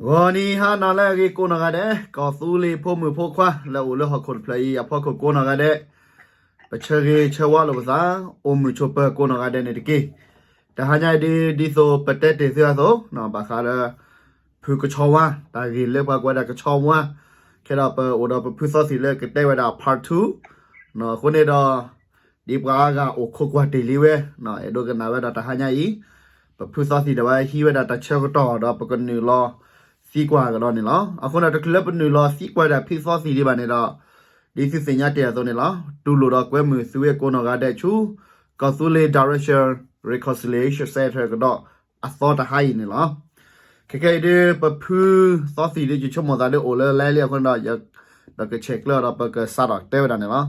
ဂီၤနံၤဟါနၤလၢအဂ့ၤကိးနီၢ်ဂၤဒဲး, ကီၢ်သူလ့ၤဖိမုၣ်ဖိခွါလၢအအိၣ်လၢဟီၣ်ခိၣ်တဖျၢၣ်အံၤအဖီခိၣ်ကိးနီၢ်ဂၤဒဲး, ပဆၢဂ့ၤဆၢဝါလိာ်ပသး, အိၣ်မုာ်ဆိးပၢၤကိးနီၢ်ဂၤဒဲးန့ၣ်တက့ၢ်. တဟါညါအံၤဒ် ဒ်သိးပတဲတ့ၢ်သုအသိး ဘၣ်ဃးလၢ ဖုကဆီဝါ, တၢ်ဂ့ၢ်လၢပှၤကိးဝဲဒၣ်ကဆီဝါ, ခဲဒီးပအိၣ်ဒီးပဖုသီသံၣ်လၢကတဲဝဲဒၣ် part two, အဃိန့ၣ်ဒီး ဒ်ပှၤအါဂၤအိၣ်ခိးကွၢ်တ့ၢ်လံဝဲ, အဲၣ်ဒိးကနၣ်ဝဲဒၣ်တဟါညါအံၤ, ပဖုသီသံၣ်ဒီးဝဲဟံးဝဲဒၣ်တၢ်ဆၢကတီၢ်ဒီး ပကနုာ်လီၤသံကွၢ်ကဒီးန့ၣ်လီၤ. အဃိန့ၣ်ဒီး တချုးလၢပနုာ်လီၤသံကွၢ်ဒၣ်ဖုသီသံၣ်ဒံးဘၣ်န့ၣ်ဒီး, ဒ်သုသ့ၣ်ညါတ့ၢ်အသိးန့ၣ်လီၤ. တူၢ်လိာ်ဒီးကွဲမုာ်သုဝဲကိးနီၢ်ဂၤဒဲးဆူ ကီၢ်သူလ့ၤ Direction Reconciliation Center ကဒီးအသီတဟါအံၤန့ၣ်လီၤ. ခဲကနံၣ်အံၤဒ် ပဖုသီသံၣ်ဒ် ယဆိကမိၣ်သးဒ်အိၣ်လၢလဲလံအဃိန့ၣ်ဒီး ပကဆဲးကျၢဒီးပကစးထီၣ်တဲဝဲဒၣ်န့ၣ်လီၤ.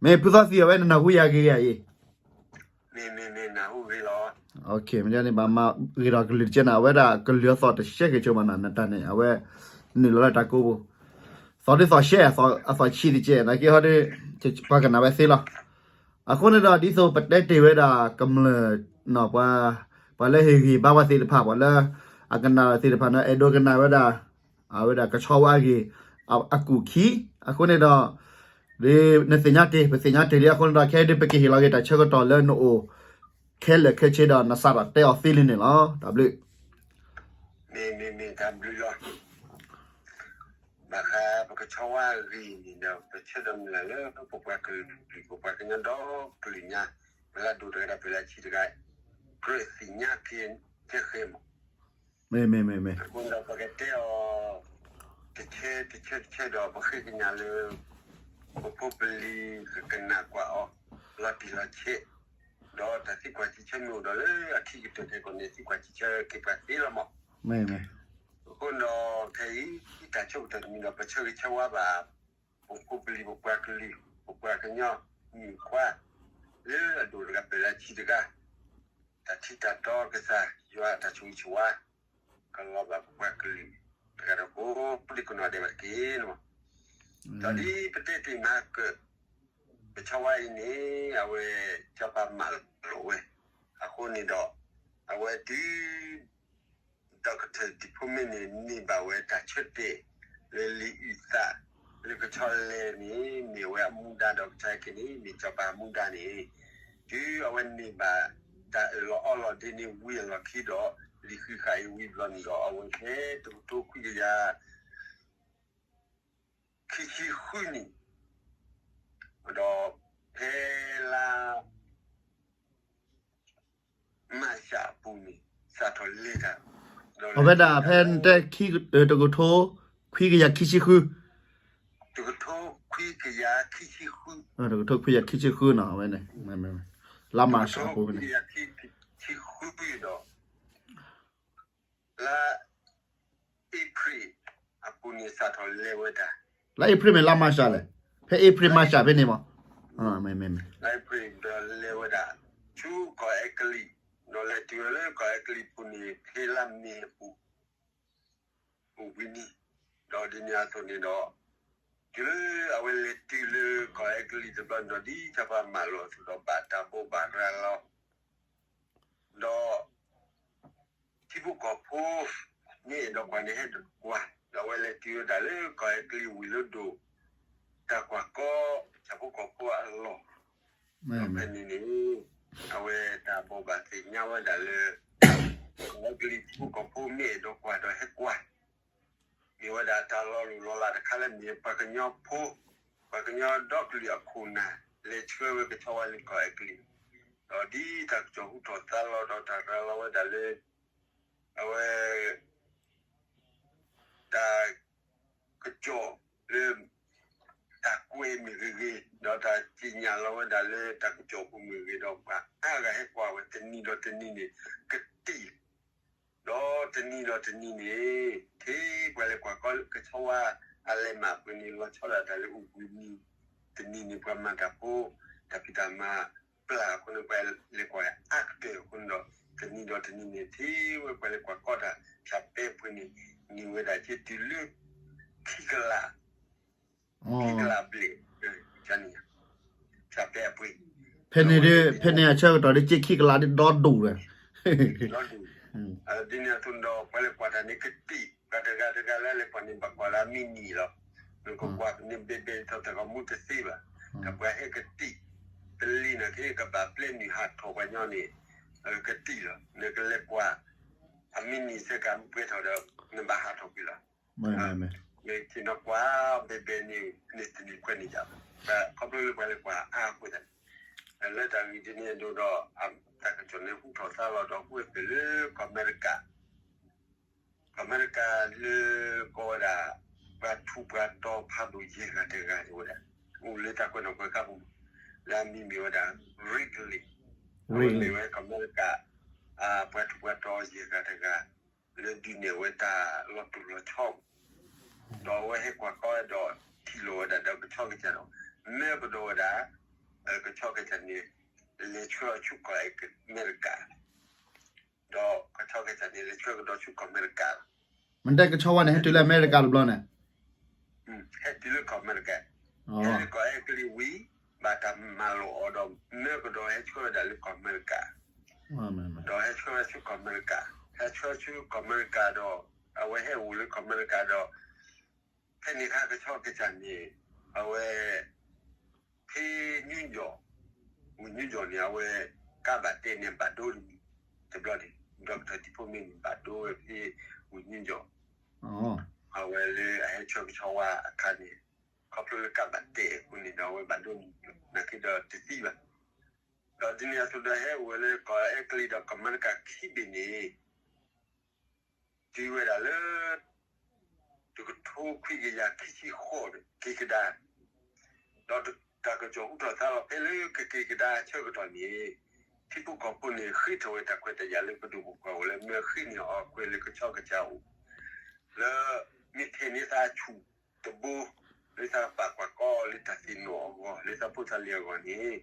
မ့ၢ်ဖုသီသံၣ် အဝဲနနၢ်ဟူယၤဂ့ၤဂ့ၤအံၤ မ့ၢ်မ့ၢ်မ့ၢ် နၢ်ဟူဂ့ၤလီၤ. မ့ၢ်ဒ်န့ၣ် ဘၣ်မၤဂ့ၤထီၣ်ကလုၢ်တကဲန့ၣ် အဝဲဒၣ်ကလုၢ်အသီၣ်တဆဲက့ၤဆိမးနီၤ နတၢ်န့ၣ် အဝဲ နုာ်လီၤလၢတၢ်ကိးပူၤ, သီဒ်သိးရှဲ အသီၣ်ဆံးတကဲ နာ်က့ဟီဒ် ပှၤကနၣ်ဝဲသ့လီၤ. အဃိန့ၣ်ဒီး ဒ်သိးပတဲတ့ၢ်ဝဲဒၣ်ကမျၢၢ် ပှၤလၢဟ့ၣ်ဂံၢ်ဘါပှၤသ့ၣ်တဖၣ် ပှၤလၢအကနၣ်သ့ၣ်တဖၣ်န့ၣ် အဲၣ်ဒိးကနၣ်ဝဲဒၣ် အဝဲဒၣ်ကဆီဝါအဂ့ၢ် အကူၣ်ခံ, အဃိန့ၣ်ဒီး ဒ်နသ့ၣ်ညါတ့ၢ် ပသ့ၣ်ညါတ့ၢ်လံအဃိန့ၣ်ဒီး ခဲအံၤဒ်ပကဟ့ၣ်လီၤက့ၤတၢ်ဆၢကတီၢ်လၢနအိၣ် ခဲလၢာ်ခဲဆ့ဒီးနစးထီၣ်တဲအီၤသ့လံန့ၣ်လီၤ. တၢ်ဘျုး မ့ၢ်မ့ၢ်မ့ၢ် တၢ်ဘျုးလီၤ. ဘၣ်ဃးပကဆီဝါအဂ့ၢ်န့ၣ်ဒီး ပဆၢဒီးမုၢ်လၢ်လၢပပှၤကလုာ် ပပှၤကညီဒီကလုာ်ညါ ပလၢဒိၣ်တဂၤဒီးပလၢဆံးတဂၤ ကြၢးသ့ၣ်ညါက့ၤကဲဃဲမး. မ့ၢ်မ့ၢ်မ့ၢ်မ့ၢ် အဃိဒီးပကတဲအီၤ တဆၢတဆၢတဆၢဒီး ပဃ့ကညးလၢ ပဖိပလံၤကကနၣ်ကွၢ်အီၤ လီၤတံၢ်လီၤဆဲး, ဒီးတၢ်သံကွၢ်စံးဆၢမ့ၢ်အိၣ်ဒီးလၢအခံကတၢၢ်ခဲကိာ်န့ၣ် သံကွၢ်စံးဆၢက့ၤပှၤသ့လီၤမး. အဃိဒီးခဲအံၤ တၢ်ဆၢကတီၢ်တမံၤဒီး ပဆၢဂ့ၤဆၢဝါဘၣ် ပဖိပလံၤ ပပှၤကလုာ် ပပှၤကညီမုၣ်ခွါ လၢအဒိၣ်တဂၤပၢၢ်လၢအဆံးတဂၤ တၢ်ထံတၢ်တီကစၢ်ယွၤအတၢ်ဆိၣ်ဂ့ၤဆိၣ်ဝါ ကလီၤဘၣ်ပပှၤကလုာ် တဂၤဒီးကိးဒံကနီၢ်ဒဲးဘၣ်တက့ၢ်န့ၣ်. ဒီးဒ်ပတဲတ့ၢ်မၤကၢၢ် ကဆီဝါအံၤန့ၣ် အဝဲ စီၤပၤမၢလီၤဝဲ အဃိန့ၣ်ဒီး အဝဲတုၤ Doctor Department န့ၣ် န့ၢ်ဘၣ်ဝဲတၢ်ဆၢတဲာ် လၢလံာ်အုၣ်သး လၢကဆီလဲၣ်န့ၣ် မ့ၢ်ဝဲအမူဒါဒီးကဆီက့ၤန့ၣ် မ့ၢ်စီၤပၤအမူဒါန့ၣ် တုၤအဝဲန့ၢ်ဘၣ် တၢ်အၢၣ်လီၤအီလီၤဒ်န့ၣ်ဝံၤအလီၢ်ခံဒီး လံာ်ဃံးဃာ်အံၤဝံၤဘျီန့ၣ်ဒီး အဝဲဖဲတကထိခွံကယၤ ခံဆံဃုနံၣ် ဒီးဖဲလါ မၢ်ၡးအပူၤန့ၣ် စးထီၣ်လဲၤတၢ် အဝဲဒၣ်ဖဲနတဲ တကထိခွံကယၤခံဆံဃု တကထိခွံကယၤခံဆံဃု တကထိခွံကယၤခံဆံဃုနီၤ အဝဲန့ၣ် လါမၢ်ၡးအပူၤန့ၣ် ဆံဃုဒီး လါအ့ဖြ့ၣ်အပူၤန့ၣ် စးထီၣ်လဲၤဝဲဒၣ် လါအ့ဖြ့ၣ်မ့ၢ်လါမၢ်ၡးလဲၣ်, ဖဲအ့ဖြ့ၣ်မၢ်ၡးဖဲန့ၣ်မး, လါအ့ဖြ့ၣ်ဒီးလဲၤဝဲဒၣ် ဆူကီၢ်အဲကလံး, ဒီးလဲၤတုၤဝဲလၢကီၢ်အဲကလံးပူၤန့ၣ် ဖဲလါမ့ၤအပူၤ အိၣ်ဘှံးနံၤ, ဒီးဒ်န့ၣ်အသိးန့ၣ်ဒီး တုၤလၢအဝဲလဲၤတုၤလၢကီၢ်အဲကလံးတဘျီန့ၣ်ဒီး ဒ်စီၤပၤမၢလီၤအသိးဒီး ဘၣ်တၢ်ဘိးဘၣ်ရၤလီၤ ဒီး ထံဖိကီၢ်ဖိ မ့ၢ်အဲၣ်ဒိးကွၢ်န့ၣ်ဟဲဒိးကွၢ်, ဒီးအဝဲလဲၤတုၤဝဲဒၣ်လၢကီၢ်အဲကလံးဝံၤလၢဒိၣ် တၢ်ကွၢ်ကီ ထံဖိကီၢ်ဖိအလီၢ်, ဒီးဖဲန့ၣ်န့ၣ် အဝဲတၢ်ဘိးဘၣ်သ့ၣ်ညါဝဲဒၣ်လၢ ကီၢ်အဲကလံးထံဖိကီၢ်ဖိ မ့ၢ်အဲၣ်ဒိးကွၢ်ဒီးဟဲကွၢ် မ့ၢ်ဝဲဒၣ်တၢ်လီၤလိၢ်လီၤလးတခါလၢမ့ၢ်ပှၤကညီဖိ, ပှၤကညီဒီကလုာ်အခိၣ်နၢ် လဲၤဆှၢဝဲကဆီဝါလၢကီၢ်အဲကလံး, ဒီးဒ်တၢ်ကစီၣ်ဟူထီၣ်သါလီၤဒီးတၢ်ရၤလီၤဝဲဒၣ်လၢ အဝဲ တၢ်ကစီၣ်လၢ တၢ်ကွဲးမ့ၢ်ဂ့ၤဂ့ၤ, ဒီးတၢ်စံၣ်ညီၣ်လီၤဝဲဒၣ်လၢတၢ်ကစီၣ်ပူၤမ့ၢ်ဂ့ၤဒီး ပှၤအါဂၤဟဲကွၢ်ဝဲတနံၤဒီးတနံၤန့ၣ် ကတ့ၢ် ဒီးတနံၤဒီးတနံၤန့ၣ် ထဲပှၤလဲၤကွၢ်ကီကဆီဝါအလဲၤမးပှဲၤန့ၣ် လီၤဆီဒၣ်တၢ်လၢအိၣ်ဘှံးနံၤ, တနံၤန့ၣ် ပှၤမၤတၢ်ဖိ တၢ်ဖံးတၢ်မၤပျၢ်အဃိန့ၣ် ပှၤလဲၤကွၢ်အါကတၢၢ်အဃိန့ၣ်ဒီး တနံၤဒီးတနံၤန့ၣ် ထဲဝဲပှၤလဲၤကွၢ်ကီတၢ် ဖၠၣ်ပဲအပှ့ၤန့ၣ် န့ၢ်ဝဲဒၣ်က့ၤတုၤလၢ ခံကလး ခံကလးဘျဲၣ် ဖၠၣ်ပဲအပှ့ၤ ဖဲန့ၣ် ဖဲန့ၣ်အဆၢကတီၢ်ဒ်က့ခံကလးဒ်ဒီဒူၣ်ဒီး ဒ်န့ၣ်အသိးဒီး ပှၤလဲၤကွၢ်တၢ်န့ၣ်ကတ့ၢ် ပှၤတဂၤတဂၤလၢလဲၤကွၢ်န့ၣ် ဘၣ်ကွၢ်လၢအမံးနံးလီၤ. နကကွၢ်န့ၣ်ဘဲဘဲထီၣ်တၢ်ဂီၤမူတသ့ဘၣ်. တၢ်ပှၤဟဲကတံၢ် ပလံၤနာ်က့ ကဘၣ်ပျဲနုာ်ဟးထီၣ်ပှၤညီန့ၣ် ကတံၢ်လီၤ. နကလဲၤကွၢ် အမံးနံးစ့ၢ်ကီးပှဲၤထီၣ်ဒီး နဘၣ်ဟးထီၣ်ကွံာ်လီၤ. မ့ၢ်ထံၣ်နကွၢ်ဘဲဘဲန့ၣ် နတနံၤခွဲးနံၤယၤဘၣ်. ခီဖျိလၢပှၤလဲၤကွၢ်အါအဃိသတးန့ၣ် လၢတၢ်ဂ့ၢ်ဒ်န့ၣ်အဒိဒီး တၢ်ကစီၣ်န့ၣ်ဟူထီၣ်သါလီၤဒီး ဟူဝဲသ့ၣ်လၢကီၢ်အမဲရကၤ ကီၢ်အမဲရကၤလၢကိးဝဲဒၣ် ပှၤထူးပှၤတီၤဖးဒိၣ်ယဲၢ်ဂၤတဂၤန့ၣ်ဝဲဒၣ် အိၣ်လၢတၢ်ကွဲးနီၣ်ကွဲးဃါပူၤ လၢအမံၤမ့ၢ်ဝဲဒၣ် Wrigley, အဝဲမ့ၢ်ဝဲကီၢ်အမဲရကၤ ပှၤထူးပှၤတီၤယဲၢ်ဂၤတဂၤ လၢဒုးနဲၣ်ဝဲတၢ်လီၤတူာ်လီၤဆီ ဒီးအဝဲဟဲကွၢ်ကီဒီးထံၣ်လိာ်ဝဲဒၣ်ဒီးကဆီကစၢ်ဒီး မၢကဒီးဝဲဒၣ် ကဆီကစၢ်န့ၣ် လဲၤဆှၢအီၤဆူကီၢ်အမဲရကၤ ဒီးကဆီကစၢ်န့ၣ် လဲၤဆှၢကဒီးဆူကီၢ်အမဲရကၤလီၤ. မ့ၢ်တဲကဆီဝါန့ၣ် ဟဲတုၤလၢအမဲရကၤတဘျီန့ၣ် ဟဲတုၤလၢကီၢ်အမဲရကၤ, ဟဲလၢကီၢ်အဲကလံးဝံၤ ဘၣ်တၢ်မၤလိာ်အီၤဒီး မၢကဒီးဟဲဆှၢဝဲဒၣ်လၢကီၢ်အမဲရကၤ, ဒီးဟဲဆှၢဝဲဆူကီၢ်အမဲရကၤ, ဟဲဆှၢဆူကီၢ်အမဲရကၤဒီး အဝဲဟဲအိၣ်လၢကီၢ်အမဲရကၤဒီး ဖဲန့ၣ်အခါကဆီကစၢ်န့ၣ် အဝဲ ဖဲ New York, ဝ့ၢ် New York န့ၣ် အဝဲကါဘၣ်တဲန့ၣ် ဘၣ်ဒိတမံၤ တဘျီန့ၣ် Doctor ဒံဖိမ့ၢ်န့ၣ် ဘၣ်ဒိဝဲဖဲဝ့ၢ် New York, အဝဲလၢအဟဲဆှၢကဆီဝါအခါန့ၣ် ခီဖျိလၢကါဘၣ်တဲအဃိန့ၣ်ဒီး အဝဲဘၣ်ဒိန့ၣ် နာ်က့ဒီးတသံဘၣ်. ဒီးဒ်န့ၣ်အသိးဒီးဟဲအိၣ်ဝဲလၢကီၢ်အဲကလံးဒီးကီၢ်အမဲရကၤခံဘ့ၣ်န့ၣ် တုၤဝဲဒၣ်လၢ တကထိခွံကယၤခံဆံဃိးန့ၣ် က့ၤကဒါ ဒီးတၢ်ကစီၣ်ဟူထီၣ်သါလီၤဖဲလၢကက့ၤကဒါအဆၢကတီၢ်န့ၣ် ထံဖိကီၢ်ဖိန့ၣ် ဃ့ထီၣ်ဝဲတၢ်ခွဲးတၢ်ယာ်လၢပဒိၣ်ပပှၢ်အိၣ်လၢ မၢဃ့န့ၢ်အီၤအခွဲးလၢကဆီကစၢ်အိၣ် လၢမ့ၢ်ထဲန့ၢ်သးဆူၣ်တဘိ လၢသးပာ်ကွၢ်ကီလၢတၢ်သ့ၣ်နီၣ်အဂီၢ် လၢသးဖိသးလံၤအဂီၢ်န့ၣ်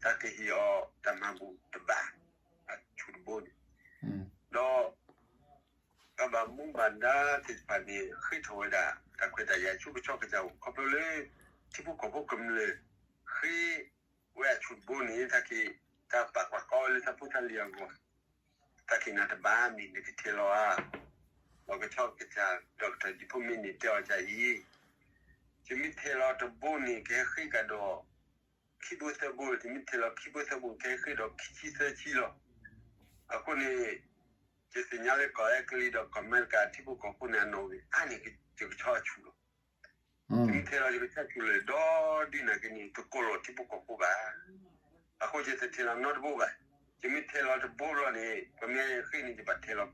သးကဟ့ၣ်အီၤတၢ်မၤဘူၣ်တဘၣ် အဆူၣ်တဘိန့ၣ် ဒီး တၢ်ဘၣ်မူဘၣ်ဒါသ့ၣ်တဖၣ်န့ၣ် ဃ့ထီၣ်ဝဲဒၣ် တၢ်ခွဲးတၢ်ယာ်ဆူကဆီကစၢ်အိၣ် ခီဖျိလၢ ထံဖိကီၢ်ဖိကမျၢၢ် ဃ့ဝဲအဆူၣ်တဘိန့ၣ် သးက့ၤ တၢ်ပာ်ကွၢ်ကီလၢသးဖိသးလံၤအဂီၢ် သးက့ၤနၤတဘၣ်မ့ၢ်နကထဲလီၤဧါ, ဒီးကဆီကစၢ် ဒီးကထၢၣ်ဒံဖိမ့ၢ်န့ၣ်တဲအီၤဒ်အံၤ, ယမ့ၢ်ထဲလီၤတဘိန့ၣ် ကဟဲဃ့ကဒီး ခံဘိသၢဘိ, ယမ့ၢ်ထဲလီၤခံဘိသၢဘိ ကဟဲဃ့ဒီးခံဆံသၢဆံလီၤ. အဃိန့ၣ် ယသ့ၣ်ညါလၢကီၢ်အဲကလံးဒီးကီၢ်အမဲရကၤထံဖိကီၢ်ဖိန့ၣ် အနီၣ်ဂံၢ်အါန့ၢ်ယကဆီအဆူၣ်လီၤ. ယမ့ၢ်ထဲလီၤယကဆီဆူၣ်လၢာ် ဒီးဒုးနာ်က့န့ၣ် တကိးလီၤထံဖိကီၢ်ဖိဘၣ်. အဃိယတထဲလီၤနီတဘိဘၣ်. ယမ့ၢ်ထဲလီၤတဘိလီၤန့ၣ် ပမ့ၢ်ဃ့န့ၣ် ယဘၣ်ထဲလီၤန့ၢ်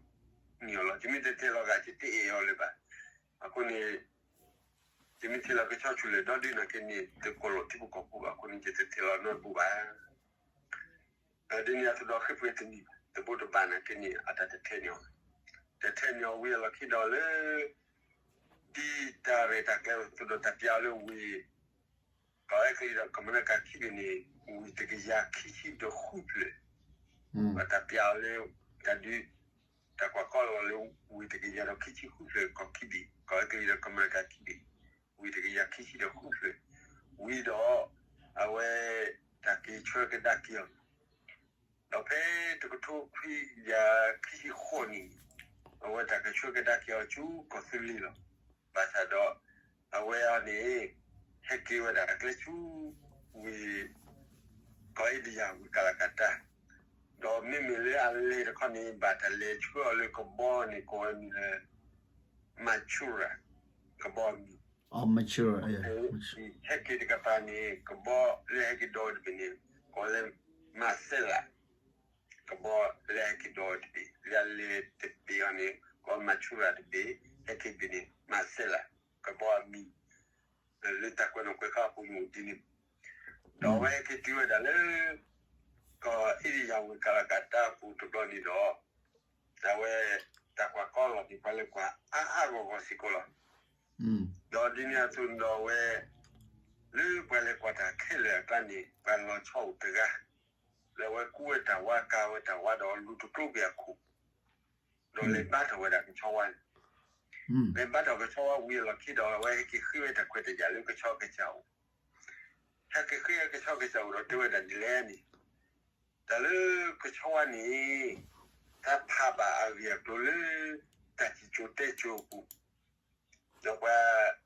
အီၤလီၤ. ယမ့ၢ်တထဲလီၤဂာ် ယတအဲၣ်အီၤလၢၤဘၣ်. အဃိန့ၣ် ယမ့ၢ်ထဲလီၤကဆီဆူၣ်လၢာ် ဒီးဒုးနာ်က့န့ၣ် တကိးလီၤထံဖိကီၢ်ဖိဘၣ်. အဃိန့ၣ် ယတထဲလီၤနီတဘိဘၣ်. ဒ်န့ၣ်အသိးဒီးဃ့ပှဲၤတနံၣ် တဘိတဘၣ်နာ်က့န့ၣ် အတၢ်တထဲန့ၢ်အီၤ, တထဲန့ၢ်အီၤဝံၤအလီၢ်ခံဒီးလၢ ဒ်တၢ်ရဲၣ်တၢ်ကျဲၤအသိးဒီးတၢ်ပျးအီၤလၢဝ့ၢ် ကီၢ်အဲကလံးဒီးကီၢ်အမဲရကၤခံဘ့ၣ်န့ၣ် ဝ့ၢ်တကယၤခံဆံဒီးဃုဖျၢၣ်, ဒီးတၢ်ပျးအီၤလၢ တၢ်ဒုး တၢ်ကွၢ်ကီလီၤလၢဝ့ၢ်တကယၤဒီးခံဆံဃုဖျၢၣ် ကီၢ်ခံဘ့ၣ်, ကီၢ်အဲကလံးဒီးကီၢ်အမဲရကၤခံဘ့ၣ်, ဝ့ၢ်တကယၤခံဆံဒီးဃုဖျၢၣ်, ဝံၤဒီး အဝဲ တၢ်က့ၤဆှၢကဒါက့ၤအီၤ ဒီးဖဲတကထိခွံကယၤခံဆံဃိးနံၣ် အဝဲတၢ်ကဆှၢကဒါက့ၤအီၤဆူကီၢ်သူလ့ၤလီၤ. ဘၣ်ဆၣ်ဒီး အဝဲအံၤန့ၣ် ဟဲက့ၤဝဲဒၣ်ကျဲဆူ ဝ့ၢ် ကီၢ်အ့ဒံယၤဝ့ၢ်ကလၤကတၢ်, ဒီးမ့မ့ၢ်လၢအလဲၤတခီန့ၣ် ဘၣ်တၢ်လဲၤဆှၢအီၤလၢကဘီန့ၣ် ကိးဝဲမံၤလၢ Machura ကဘီအမံၤ ဟဲက့ၤတကပၤန့ၣ် ကဘီလၢဟဲက့ၤဒီးဝဲတဘ့ၣ်န့ၣ် ကိးလၢ Marcella ကဘီလၢဟဲက့ၤဒီးဝဲတဘ့ၣ်, လၢအလဲၤတဘ့ၣ်အံၤန့ၣ် ကိး Machura တဘ့ၣ်, ဟဲက့ၤတဘ့ၣ်န့ၣ် Marcella ကဘီအမံၤ လၢတၢ်ကွဲးနီၣ်ကွဲးဃါအပူၤန့ၣ်အိၣ်ဒ်န့ၣ်, ဒီးအဝဲဟဲက့ၤတုၤဝဲဒၣ်လၢ ကီၢ်အ့ဒံယၤဝ့ၢ်ကလၤကတၢ်အပူၤတဘျီန့ၣ်ဒီး အဝဲ တၢ်ကွၢ်ကီလီၤက့ၤပှၤလၢကွၢ်အါအါဂီၢ်ဂီၢ်စ့ၢ်ကီးလီၤ. ဒီးဒ်န့ၣ်အသိးန့ၣ်ဒီးအဝဲ လၢပှၤလဲၤကွၢ်တၢ်ခဲလၢာ်အကျါန့ၣ် ပှၤလီၤဆီအိၣ်တဂၤ လၢအဝဲကူဝဲတၢ်ဝါ ကၤဝဲတၢ်ဝါဒီးလူၤတကျိကွံာ်အခိၣ်, ဒီးလဲၤဘါထီၣ်ဝဲဒၣ်ကဆီဝါန့ၣ်, လဲၤဘါထီၣ်ကဆီဝါဝံၤအလီၢ်ခံဒီး အဝဲဟဲက့ၤဃ့ဝဲတၢ်ခွဲးတၢ်ယာ်လၢကဆီကစၢ်အိၣ်, ဟဲက့ၤဃ့ဝဲကဆီကစၢ်အိၣ်ဒီးတဲဝဲဒၣ်ဒ်လဲၣ်န့ၣ် တၢ်လၢကဆီဝါန့ၣ် တၢ်ဖးဘၣ်အဂ့ၢ်အကျိၤလၢ တၢ်စံၣ်စိၤတဲစိၤအပူၤ ဒီးပှၤ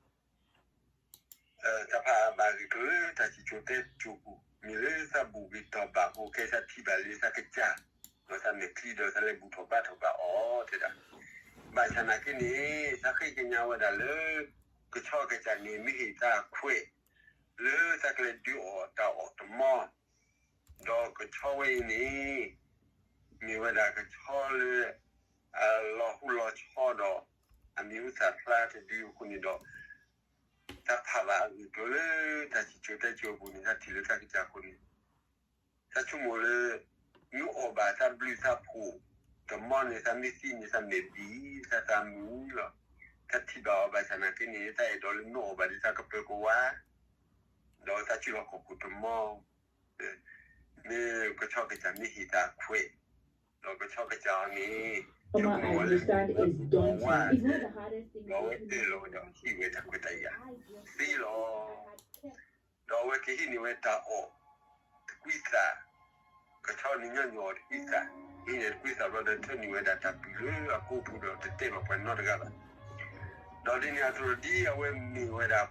တၢ်ဖးအဘၣ်ဂ့ၤကလၢတၢ်စံၣ်စိၤတဲစိၤပူၤ မ့ၢ်လၢသးဘူၣ်ဂ့ၤတီၢ်ဘၣ်အဃိ ခဲအံၤသးထံၣ်ဘၣ်လၢသးကစၢ်, ဒီးသးမဲာ်ချံဒီးသးလဲၤဘူၣ်ထီၣ်ဘါထီၣ်ဘၣ်အီၤတဲဒၣ်. ဘၣ်ဆၣ်နာ်က့န့ၣ် သးဃ့ကညးဝဲဒၣ်လၢ ကဆီကစၢ်န့ၣ် မ့ၢ်ဟ့ၣ်သးအခွဲး လၢသးကလဲၤဒုးအီၣ်တၢ်အီၣ်တမီ ဒီးကဆီဝဲအံၤန့ၣ် မ့ၢ်ဝဲဒၣ်ကဆီလၢ အလီၤဟူလီၤဆီဒီး အမံၤဟူသၣ်ဖျါတဒုအဃိန့ၣ်ဒီး သးဖးဘၣ်အဂ့ၢ်ကျိၤလၢတၢ်စံၣ်စိၤတဲစိၤအပူၤန့ၣ် သးထံၣ်လၢသးကစၢ်အဃိန့ၣ် သးဆိကမိၣ်လၢ မ့ၢ်အီၣ်ဘၣ်သးဘျုးသးဖှိၣ်တမီန့ၣ် သးမ့ၢ်သံန့ၣ် သးမဲာ်ဘံၣ် သးသးမုာ်လီၤ. သးထံၣ်ဘၣ်အီၤဘၣ်ဆၣ်နာ်က့န့ၣ် သးအဲၣ်ဒိးလၢမ့ၢ်အီၣ်ဘၣ်ဒီးသးကပၢၤကဝါ ဒီးသးစုလီၢ်ခီၣ်ခိၣ်တမီ မ့ၢ်ကဆီကစၢ်မ့ၢ်ဟ့ၣ်သးအခွဲး, ဒီးကဆီကစၢ်အီၤန့ၣ် ဆိကမိၣ်ဝဲလၢ ဝါ ဒီးအဝဲအၢၣ်လီၤဝဲဒီးဟ့ၣ်ဝဲတၢ်ခွဲးတၢ်ယာ်သ့လီၤ. ဒီးအဝဲကဟံးန့ၢ်ဝဲတၢ်အီၣ်တကွံသၣ်, ကဆီန့ၣ်ညီနုၢ်အီၣ်တကွံသၣ်, ဟံးန့ၢ်တကွံသၣ်ဘျီဒီး ထၢနုာ်ဝဲဒၣ်တၢ်ပျံၤလၢအကိးပူၤဒီးတတဲဘၣ်ပှၤနီတဂၤဘၣ်. ဒီးဒ်န့ၣ်အသိးဒီး ဒ်အဝဲမ့ၢ်ဝဲဒၣ်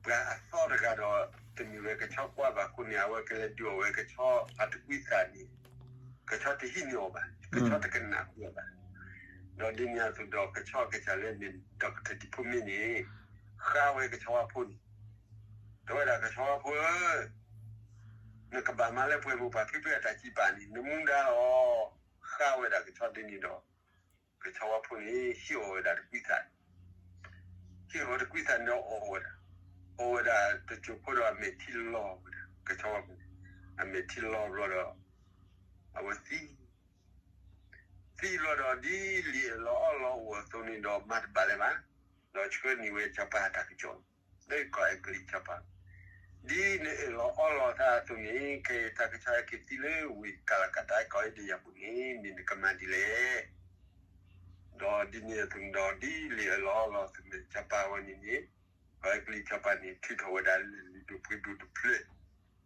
ပှၤအသီတဂၤဒီး တမ့ၢ်ဝဲကဆီကွၢ်ဘၣ်အဃိန့ၣ် အဝဲကလဲၤဒုးအီၣ်ဝဲကဆီအတကွံသၣ်န့ၣ် ကဆီတဟံးန့ၢ်အီၤဘၣ်, ကဆီတကနၣ်ဃုာ်အီၤဘၣ်. ဒီးဒ်န့ၣ်အသိးဒီး ကဆီကစၢ်လၢန့ၣ် ဒီးကတၢၢ်တံၤဖိမ့ၢ်န့ၣ် ဃါဝဲကဆီဝါဖိန့ၣ်, တဲဝဲဒၣ်ကဆီဝါဖိဧၢ, နကဘၣ်မၤလၢပှဲၤမိၢ်ပှၢ်ဖံဖုအတၢ်စံးပာ်န့ၣ် နမူဒါလီၤ. ဃါဝဲဒၣ်ကဆီဒ်န့ၣ်ဒီး ကဆီဝါဖိန့ၣ် ဟံးအီၣ်ဝဲဒၣ်တကွံသၣ်, ဟံးအီၣ်ဝဲတကွံသၣ်န့ၣ်ဒီးအီၣ်ဝဲဒၣ်, အီၣ်ဝဲဒၣ်တစိၢ်ဖိဒီးအမဲာ်ထံလီၤဝဲဒၣ်, ကဆီဝါဖိန့ၣ် အမဲာ်ထံလီၤဘျီဒီး အဝဲသံ သံဘျီဒီး ဒ်လံာ်အၢၣ်လီၤအီလီၤအိၣ်အသိးန့ၣ်ဒီး မၤတဘၣ်လၢၤဘၣ်, ဒီးဆှၢန့ၢ်ဝဲစီၤပၤအတၢ်ကစီၣ် လၢကီၢ်အဲကလံးစီၤပၤ, ဒ်နအၢၣ်လီၤအီလီၤသးအသိးန့ၣ် ခဲအံၤတၢ်ကစီၣ်ဟဲက့ၤသံလၢဝ့ၢ်ကလၤကတၢ်ကီၢ်အ့ဒ့ယၤပူၤန့ၣ် မ့ၢ်နကမၤဒ်လဲၣ်. ဒီးဒ်န့ၣ်အသိးန့ၣ်ဒီး ဒ်လံာ်အၢၣ်လီၤအီလီၤအသိးန့ၣ် စီၤပၤဝဲန့ၣ်န့ၣ် ကီၢ်အဲကလံးစီၤပၤန့ၣ် ထုးထီၣ်ဝဲဒၣ်လၢၢ်လုၢ်ဒိၣ်ပှ့ၤဒိၣ်တဖျၢၣ်,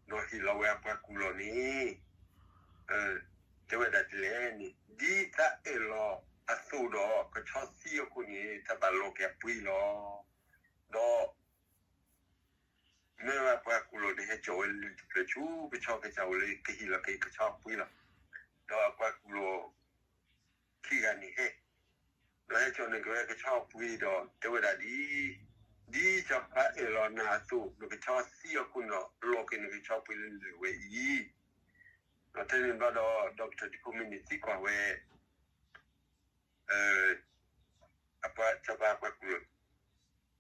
ဒီးဟ့ၣ်လီၤဝဲအပှၤကူၣ်လီၤန့ၣ် တဲဝဲဒၣ်ဒ်လဲၣ်န့ၣ် ဒ်သးအၢၣ်လီၤအသိးဒီး ကဆီသံအဃိန့ၣ် သးဘၣ်လီၤက့ၤအပှ့ၤလီၤ. ဒီး မ့ၢ်ဝဲပှၤကူၣ်လီၤန့ၣ် ဟဲစိာ်ဝဲလၢၢ်တဖျၢၣ်ဆူ ကဆီကစၢ်အိၣ်လၢကဟ့ၣ်လီၤက့ၤကဆီအပှ့ၤလီၤ. ဒီးအပှၤကူၣ်လီၤခံဂၤန့ၣ်ဟဲ ဒီးဟဲစိာ်န့ၢ်က့ၤဝဲကဆီအပှ့ၤဒီး တဲဝဲဒၣ်ဒ် ဒ်စီၤပၤအၢၣ်လီၤနၤအသိး နကဆီသံအဃိန့ၣ်ဒီး လီၤက့ၤနကဆီပှ့ၤလၢလၢၢ်ဝဲအံၤ. ဒီးထဲန့ၣ်ဘျီဒီး ဒီကတၢၢ်တံၤဖိမ့ၢ်န့ၣ်သံကွၢ်ဝဲ စီၤပၤပှၤကူၣ်လီၤ,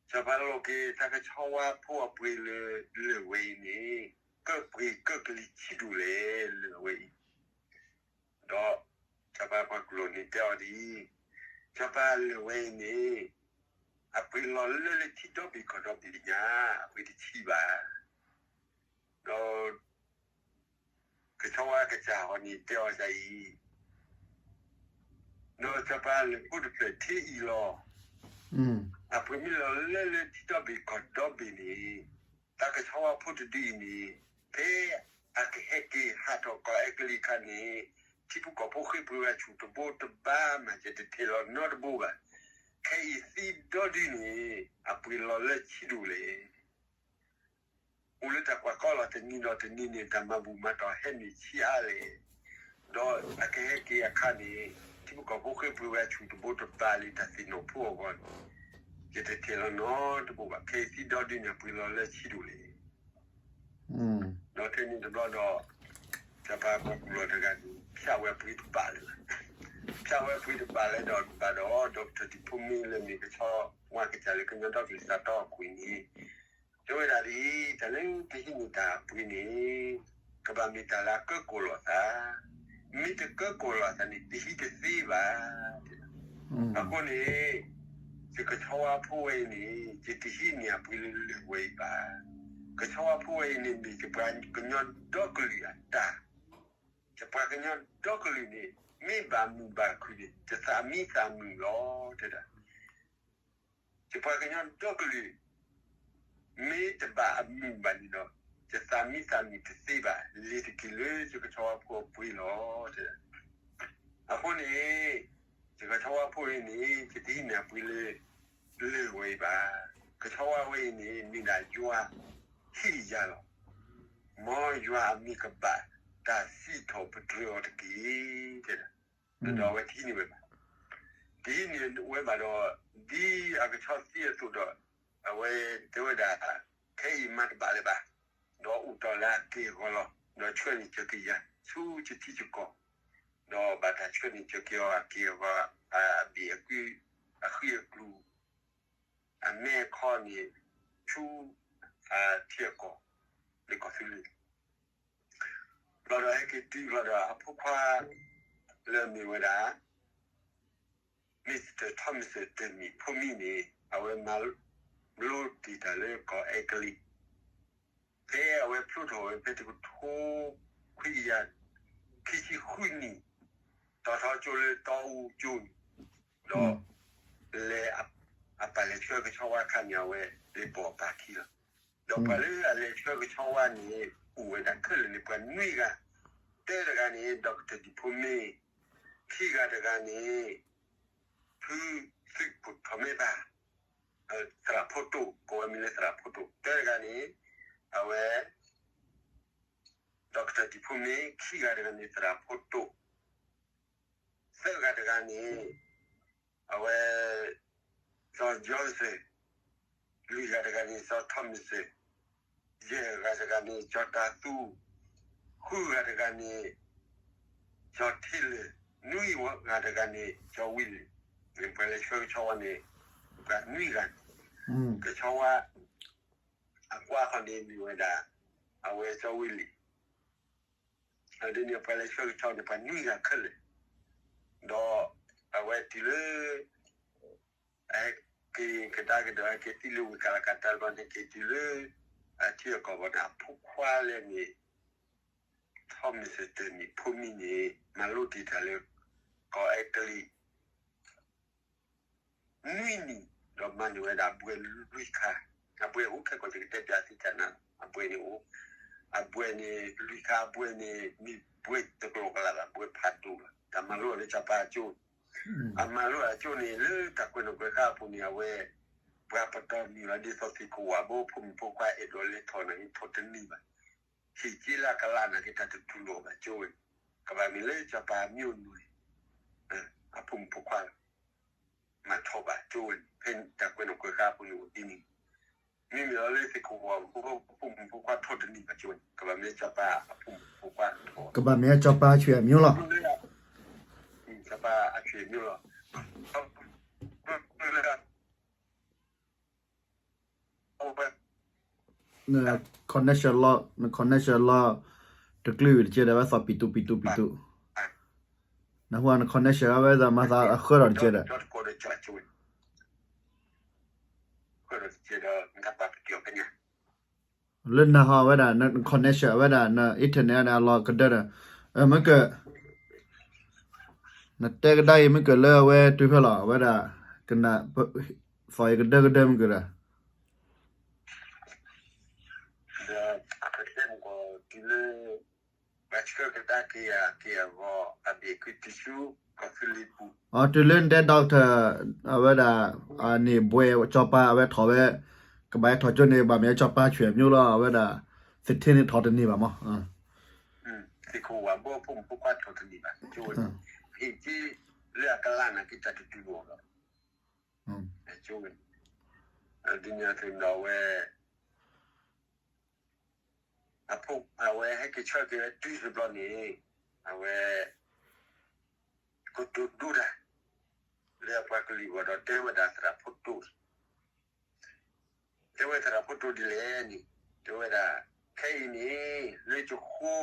စီၤပၤလီၤက့ၤတၢ်ကဆီဝါဖိအပှ့ၤလၢလၢၢ်ဝဲအံၤန့ၣ် ကၢၣ်ပှ့ၤကၢၣ်ကလံၤဆံးဒူၣ်လဲၣ်လၢၢ်ဝဲအံၤ. ဒီးစီၤပၤပှၤကူၣ်လီၤန့ၣ်တဲအီၤဒ်အံၤ, စီၤပၤလၢၢ်ဝဲအံၤန့ၣ် အပှ့ၤလီၤလၢလၢထံဒီဘ့ၣ်ကီၢ်ဒီဘ့ၣ်ညါ, အပှ့ၤတဆံးဘၣ်. ဒီး ကဆီဝါကစၢ်အီၤန့ၣ်တဲအီၤဒ်အံၤ, ဒီးစီၤပၤလၢၢ်ဖိတဖျၢၣ်ထဲအံၤလီၤ. အပှ့ၤမ့ၢ်လီၤလၢလၢထံဒီဘ့ၣ်ကီၢ်ဒီဘ့ၣ်န့ၣ်, တၢ်ကဆီဝါဖိတဒုအံၤန့ၣ် ဖဲအကဟဲက့ၤဟးထီၣ်ကီၢ်အဲကလံးအခါန့ၣ် ထံဖိကီၢ်ဖိဃ့ပှ့ၤဝဲဆူၣ်တဘိတဘါမး ယတထံၣ်လီၤနီတဘိဘၣ်. ခဲအံၤသံဒီဒုန့ၣ် အပှ့ၤလီၤလၢဆံးဒူၣ်လဲၣ်. အိၣ်လၢတၢ်ကွၢ်ကီလီၤတနံၤဒီးတနံၤန့ၣ် တၢ်မၤဘူၣ်မၤတီၢ်ဟဲနုာ်ဆံးအါလဲၣ်. ဒီးအကဟဲက့ၤအခါန့ၣ် ထံဖိကီၢ်ဖိဃ့ပှ့ၤဝဲဆူၣ်တဘိတဘါလံ တၢ်သ့ၣ်နီၣ်ဖိအဂီၢ်န့ၣ် ယတထံၣ်လီၤနီတဘိဘၣ်. ခဲအံၤသံဒီဒုန့ၣ် အပှ့ၤလီၤလၢဆံးဒူၣ်လဲၣ်. ဒီးထဲန့ၣ်တဘျီဒီး စီၤပၤပှၤကူၣ်လီၤတဂၤန့ၣ် ဖျါဝဲပှ့ၤတဘၣ်လၢၤဘၣ်. ဖျါဝဲပှ့ၤတဘၣ်လၢၤဒီးတဘၣ်ဒီး ဒီကတၢၢ်တံၤဖိမ့ၢ်လၢမ့ၢ်ကဆီဝါကစၢ်လၢကညီဒီကလုာ်စၢ်တီအကွံာ်န့ၣ် တဲဝဲဒၣ်ဒ်အံၤ, တၢ်လၢတဟံးန့ၢ်တၢ်အပှ့ၤန့ၣ် ကဘၣ်မ့ၢ်တၢ်လၢအကၢကိၢ်လိာ်သး, မ့ၢ်တကၢကိၢ်လိာ်သးန့ၣ် တဟံးတသ့ဘၣ်. အဃိန့ၣ် ယကဆီဝါဖိဝဲအံၤန့ၣ် ယတဟံးန့ၢ်အပှ့ၤလၢလၢၢ်ဝဲအံၤဘၣ်. ကဆီဝါဖိဝဲအံၤန့ၣ် မ့ၢ်ယပှၤကညီဒီကလုာ်အတၢ်, ယပှၤကညီဒီကလုာ်န့ၣ် မ့ၢ်ဘၣ်မုာ်ဘၣ်ခုၣ်န့ၣ် ယသးမံသးမုာ်လီၤ တဲဒၣ်. ယပှၤကညီဒီကလုာ် မ့ၢ်တဘၣ်အမုာ်ဘၣ်န့ၣ်ဒီး ယသးမံသးမုာ်တသ့ဘၣ်, လဲၤတက့ၢ်လၢယကဆီဝါဖိအပှ့ၤလီၤ တဲဒၣ်. အဃိန့ၣ် ယကဆီဝါဖိအံၤန့ၣ် ယတဟံးန့ၢ်အပှ့ၤလၢ တမ့ၢ်လၢဝဲအံၤဘၣ်. ကဆီဝါဝဲအံၤန့ၣ် မ့ၢ်ဒၣ်ယွၤဟ့ၣ်ယၤလီၤ. မ်ယွၤအမံၤကဘၣ်တၢ်စံးထီၣ်ပတြၢၤအီၤတက့ၢ်, တဲဒၣ်. ဒီးအဝဲတဟံးန့ၢ်ဝဲဘၣ်. တဟံးန့ၢ်ဝဲဘၣ်ဒီး ဒ်အကဆီသံအသိးဒီး အဝဲတဲဝဲဒၣ် ခဲအံၤမၤတဘၣ်လၢၤဘၣ်. ဒီးအိၣ်တီၢ်လၢအက့ၢ်အဂီၤလီၤ. ဒီးဆှၢန့ၢ်စၢၤက့ၤယၤ ဆူယထံယကီၢ်, ဒီးဘၣ်တၢ်ဆှၢန့ၢ်စၢၤက့ၤအီၤအက့ၢ်အဂီၤ, အဘ့ၣ်အကု, အဃံအကျူ, အမဲာ်အခီန့ၣ် ဆူအထံအကီၢ် လၢကီၢ်သူလ့ၤ. ဘျီဒီးဟဲက့ၤတုၤဘျီဒီး အဖိခွါ လၢအမ့ၢ်ဝဲဒၣ် Mister Thomas Turnip ဖိမံန့ၣ် အဝဲမၤလိတ့ၢ်တၢ်လၢကီၢ်အဲကလံး ဖဲအဝဲဖျိထီၣ်ဝဲဖဲတကထိခွံကယၤခံဆံဃုနံၣ်, တီၤထီကၠိလၢတီအူကၠိန့ၣ်, ဒီး လဲၤအပာ်လဲၤဆှၢကဆီဝါအခါန့ၣ် အဝဲလဲၤပိာ်အပၢ်ခံလီၤ. ဒီးပှၤလၢအလဲၤဆှၢကဆီဝါန့ၣ် အိၣ်ဝဲဒၣ်ခဲလၢာ်န့ၣ် ပှၤနွံဂၤ, တၢတဂၤန့ၣ် Doctor ဒံၣ်ဖိမ့ၢ်, ခံဂၤတဂၤန့ၣ် ဖုသုးခိၣ်ထီၣ်မဲဘၣ်, သရၣ်ဖိတိၣ်, ကိးဝဲမံၤလၢသရၣ်ဖိတိၣ်, တၢတဂၤန့ၣ် အဝဲ Doctor ဒံၣ်ဖိမ့ၢ်, ခံဂၤတဂၤန့ၣ် သရၣ်ဖိတိၣ်, သၢဂၤတဂၤန့ၣ် အဝဲ စီၤ Johnson, လွံၢ်ဂၤတဂၤန့ၣ် စီၤ Thomas, ယဲၢ်ဂၤတဂၤန့ၣ် စီၤတၤသူ, ဃုဂၤတဂၤန့ၣ် စီၤ Taylor, နွံဂၤတဂၤန့ၣ် စီၤ Willie, ပှၤလဲၤဆှၢကဆီဝါန့ၣ် ပှၤနွံဂၤန့ၣ်, ကဆီဝါ အကွၢ်ခီန့ၣ်မ့ၢ်ဝဲဒၣ် အဝဲစီၤ Willie, ဒ်န့ၣ် ပှၤလဲၤဆှၢကဆီန့ၣ် ပှၤနွံဂၤခဲလၢာ်, ဒီးအဝဲတုၤလၢ အဟဲက့ၤကဒါက့ၤဒီး ဟဲက့ၤသံလၢဝ့ၢ်ကလၤကတၢ်တဘျီန့ၣ် က့ၤတုၤလၢ အထံအကီၢ်ဘၣ်န့ၣ် အဖိခွါလၢအမ့ၢ် ထီၣ်မံၤစၢၤတၢၢ်မံၤဖိမံန့ၣ် မၤလိတ့ၢ်တၢ်လၢ ကီၢ်အဲကလံး နွံနံၣ်, ဒီးမၤန့ၢ်ဝဲဒၣ်ဘွဲ့လွံၢ်ခါ, အဘွဲ့အိၣ်ခဲကီး ယကတဲပၠးသုတၢ်နၤ, အဘွဲ့န့ၣ်အိၣ်, အဘွဲ့န့ၣ် လွံၢ်ခါအဘွဲ့န့ၣ် မ့ၢ်ဘွဲ့တကျိၤကလာ်ဘၣ်, ဘွဲ့ဖးဒိၣ်လီၤ, တၢ်မၤလိအီၤလၢစီၤပၤအကၠိ, အမၤလိအကၠိန့ၣ် လၢတၢ်ကွဲးနီၣ်ကွဲးဃါအပူၤန့ၣ် အဝဲ ပှၤပတီၢ်မံၤလီၤ ဒ်သိးသ့ၣ်ကဝၢ်ဘိ ဖိမုၣ်ဖိခွါအဲၣ်ဒိးလဲၤထီၣ်နာ်က့ ထီၣ်တန့ၢ်ဘၣ်, ဟ့ၣ်က့လၢအကလးနာ်က့ တၢ်တတူၢ်လိာ်ဘၣ်ကၠိဝဲ, ကဘၣ်မ့ၢ်လၢစီၤပၤအမံၤအိၣ်နွံ, အဖိမုၣ်ဖိခွါ မၤထီၣ်ဘၣ်ကၠိဝဲန့ၣ်, ဖဲတၢ်ကွဲးနီၣ်ကွဲးဃါအပူၤန့ၣ်အိၣ်ဒ်န့ၣ်, မ့မ့ၢ်လီၤလၢသ့ၣ်ကဝၢ်ဘိ ဖိမုၣ်ဖိခွါထီၣ်တန့ၢ်ဘၣ်ကၠိဝဲန့ၣ်, ကဘၣ်မ့ၢ်စီၤပၤအဖိမုၣ်ဖိခွါထီၣ်, ကဘၣ်မ့ၢ်စီၤပၤအဆွေမျိုးလီၤ, စီၤပၤအဆွေမျိုးလီၤ, န connection လီၤ, န connection လီၤ, တကျုၢ်ဝံၤတကဲဒီး ဝဲသီၣ်ပံၤတူပံၤတူပံၤတူ, နဟူန connection အဝဲသးမၤသးအဃၢဒီးတကဲဒီး, လၢနဟးဟီဝဲဒၣ် န connection အဝဲဒၣ် န internet အဝဲဒၣ် အလီၤကဒၢဒီး, မ့ၢ်က နတဲကဒါအံၤ မ့ၢ်ကလၢအဝဲတုၤဖဲလီၤ အဝဲဒၣ် ကနၣ် သီၣ်အံၤကဒၢကဒၢမ့ၢ်ကဒီး, ဒီး ပတဲမ့ၢ်ကီး တုၤလၢ ပှၤဆှၢကဒါက့ၤယၤက့ၤအဂီၢ် အဘ့ၣ်ကုတံၢ်ဆူ ကီၢ်သူလ့ၤပူၤ, အတုၤလၢနတဲ doctor အဝဲဒၣ် န့ၣ်ဘွဲ့စီၤပၤအဝဲထီၣ်ဝဲ, ကဘၣ်ဟဲထီၣ်ကၠိန့ၣ် ဘၣ်မ့ၢ်စီၤပၤဆွေမျိုးလီၤ, အဝဲဒၣ် သထ့န့ၣ်ထီၣ်တန့ၢ်ဘၣ်မး, သ့ၣ်ခိၣ်ဝၣ်ဘီဖိမုၣ်ဖိခွါထီၣ်တန့ၢ်ဘၣ်, ဟ့ၣ်က့လၢအကလးနာ်က့ တၢ်တတူၢ်လိာ်လီၤ, ဒ်န့ၣ်အသိးဒီးအဝဲ အဖိ အဝဲဟဲက့ၤဆှၢက့ၤဝဲတုၤတဘျီန့ၣ် အဝဲ ကတိၤဒိတၢ် လၢအပှၤကလုာ်အဂီၢ်ဒီး တဲဝဲဒၣ်သရၣ်ဖိတိၣ်, တဲဝဲသရၣ်ဖိတိၣ်ဒ်လဲၣ်န့ၣ် တဲဝဲဒၣ် ခဲအံၤန့ၣ် လၢကဃိ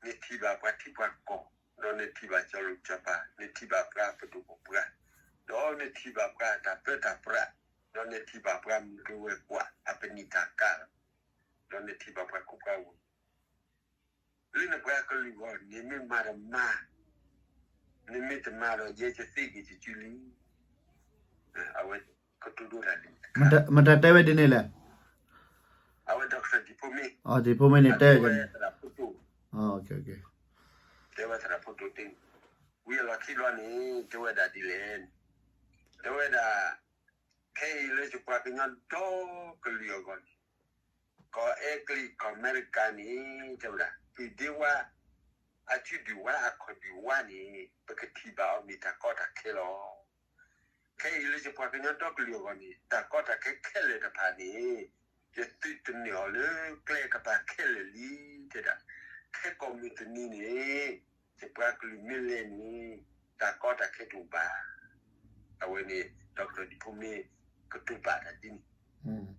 နထံၣ်ဘၣ်ပှၤထံပှၤကီၢ်, ဒီးနထံၣ်ဘၣ်စီၤလိၤစီၤပၤ, နထံၣ်ဘၣ်ပှၤပဒိၣ်ပပှၢ်, ဒီးနထံၣ်ဘၣ်ပှၤတၢ်ပၢတၢ်ပြး, ဒီးနထံၣ်ဘၣ်ပှၤမုၢ်ကဝဲၤကွာ်အပနံာ်တၢ်ကါ, ဒီးနထံၣ်ဘၣ်ပှၤကူပှၤဂီၤ, လၢနပှၤကလုာ်အဂီၢ် နမ့ၢ်မၤတမၤ, နမ့ၢ်တမၤဒီး ယဲယသ့ဂ့ၤယစုလံ, အဝဲကတိၤဒိတၢ်န့ၣ်, မတၤတဲဝဲဒ်န့ၣ်လဲၣ်, အဝဲ doctor ဒံၣ်ဖိမ့ၢ်, ဒံၣ်ဖိမ့ၢ်န့ၣ်တဲဝဲ, တဲဝဲသရၣ်ဖိတိၣ်, တဲဝဲသရၣ်ဖိတိၣ်တဲ, ဝံၤအလီၢ်ခံဘျီန့ၣ် တဲဝဲဒၣ်ဒ်လဲၣ်န့ၣ်, တဲဝဲဒၣ်, ခဲအံၤလၢယပှၤကညီဒီကလုာ်အဂီၢ်န့ၣ်, ကီၢ်အဲကလံး ကီၢ်အမဲရကၤန့ၣ်, တဲဝဲဒၣ် ပဒ့ဝါ အစုဒုၣ်ဝါ အခီၣ်ဒုၣ်ဝါန့ၣ် ပကထံၣ်ဘၣ်အီၤမ့ၢ်တၢ်ကီတၢ်ခဲလီၤ. ခဲအံၤလၢယပှၤကညီဒီကလုာ်အဂီၢ်န့ၣ် တၢ်ကီတၢ်ခဲခဲလၢာ်တဖၣ်န့ၣ်, ယသုတန့ၢ်အီၤလၢကျဲကပၤခဲလၢာ်လံ, တဲဒၣ်. ခဲကိးမုၢ်တနံၤန့ၣ်, ယပှၤကလုာ်မ့ၢ်လဲၤန့ၣ်, တၢ်ကီတၢ်ခဲတအိၣ်ဘၣ်. အဝဲန့ၣ် ဒီကတီၢ်ဒံဖိမ့ၢ်ကတိၤပာ်တၢ်ဒ်န့ၣ်,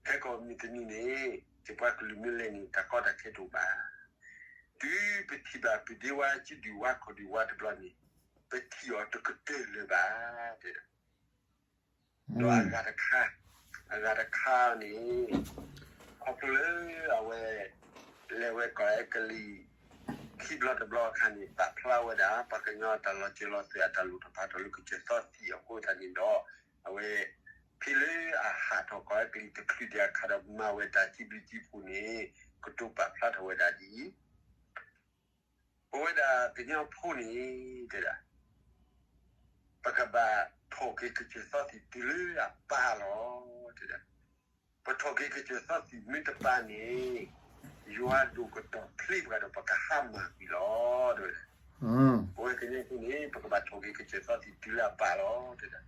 ခဲကိးမုၢ်တနံၤန့ၣ်, ယပှၤကလုာ်မ့ၢ်လဲၤန့ၣ် တၢ်ကီတၢ်ခဲတအိၣ်ဘၣ်. တုၤပထံၣ်ဘၣ်ပဒ့ဝါ စုဒုၣ်ဝါ ခီၣ်ဒုၣ်ဝါတဘျီန့ၣ်, ပထံၣ်အီၤတကတၢၢ်လၢၤဘၣ်, တဲဒၣ်. ဒီးအဂၤတခါ, အဂၤတခါန့ၣ်, ခီဖျိလၢအဝဲလဲၤဝဲကီၢ်အဲကလံး ခံဘျီတဘျီအခါန့ၣ် ပာ်ဖျါဝဲဒၣ် ပှၤကညီတၢ်လီၤစၢၤလီၤသွဲၣ်အတၢ်လိၣ်ထီၣ်ဖးထီၣ်လၢကစၢၢ်သီသံၣ်အဃိသတးန့ၣ်ဒီး, အဝဲဖဲလၢအဟးထီၣ်ကီၢ်အဲကလံးတချုးဒံးအခါဒီး မၤဝဲတၢ်စံးဘျုးစံးဖှိၣ်န့ၣ်, ကတိၤပာ်ဖျါထီၣ်ဝဲဒၣ်ဒ်အံၤ, ပဝဲဒၣ်ကညီဖိန့ၣ်, တဲဒၣ်, ပကဘၣ်ထီၣ်က့ၤကစၢၢ်သီသံၣ်တုၤလၢအပၢ်လီၤ, တဲဒၣ်. ပထီၣ်က့ၤကစၢၢ်သီသံၣ်မ့ၢ်တပၢ်န့ၣ်, ယွၤဒိၣ်ကတီၤဖျ့ပှၤဒီးပကဟါမၢ်ကွံာ်လီၤ, တဲဝဲဒၣ်. ပဝဲကညီဖိန့ၣ် ပကဘၣ်ထီၣ်က့ၤကစၢၢ်သီသံၣ်တုၤလၢအပၢ်လီၤ, တဲဒၣ်.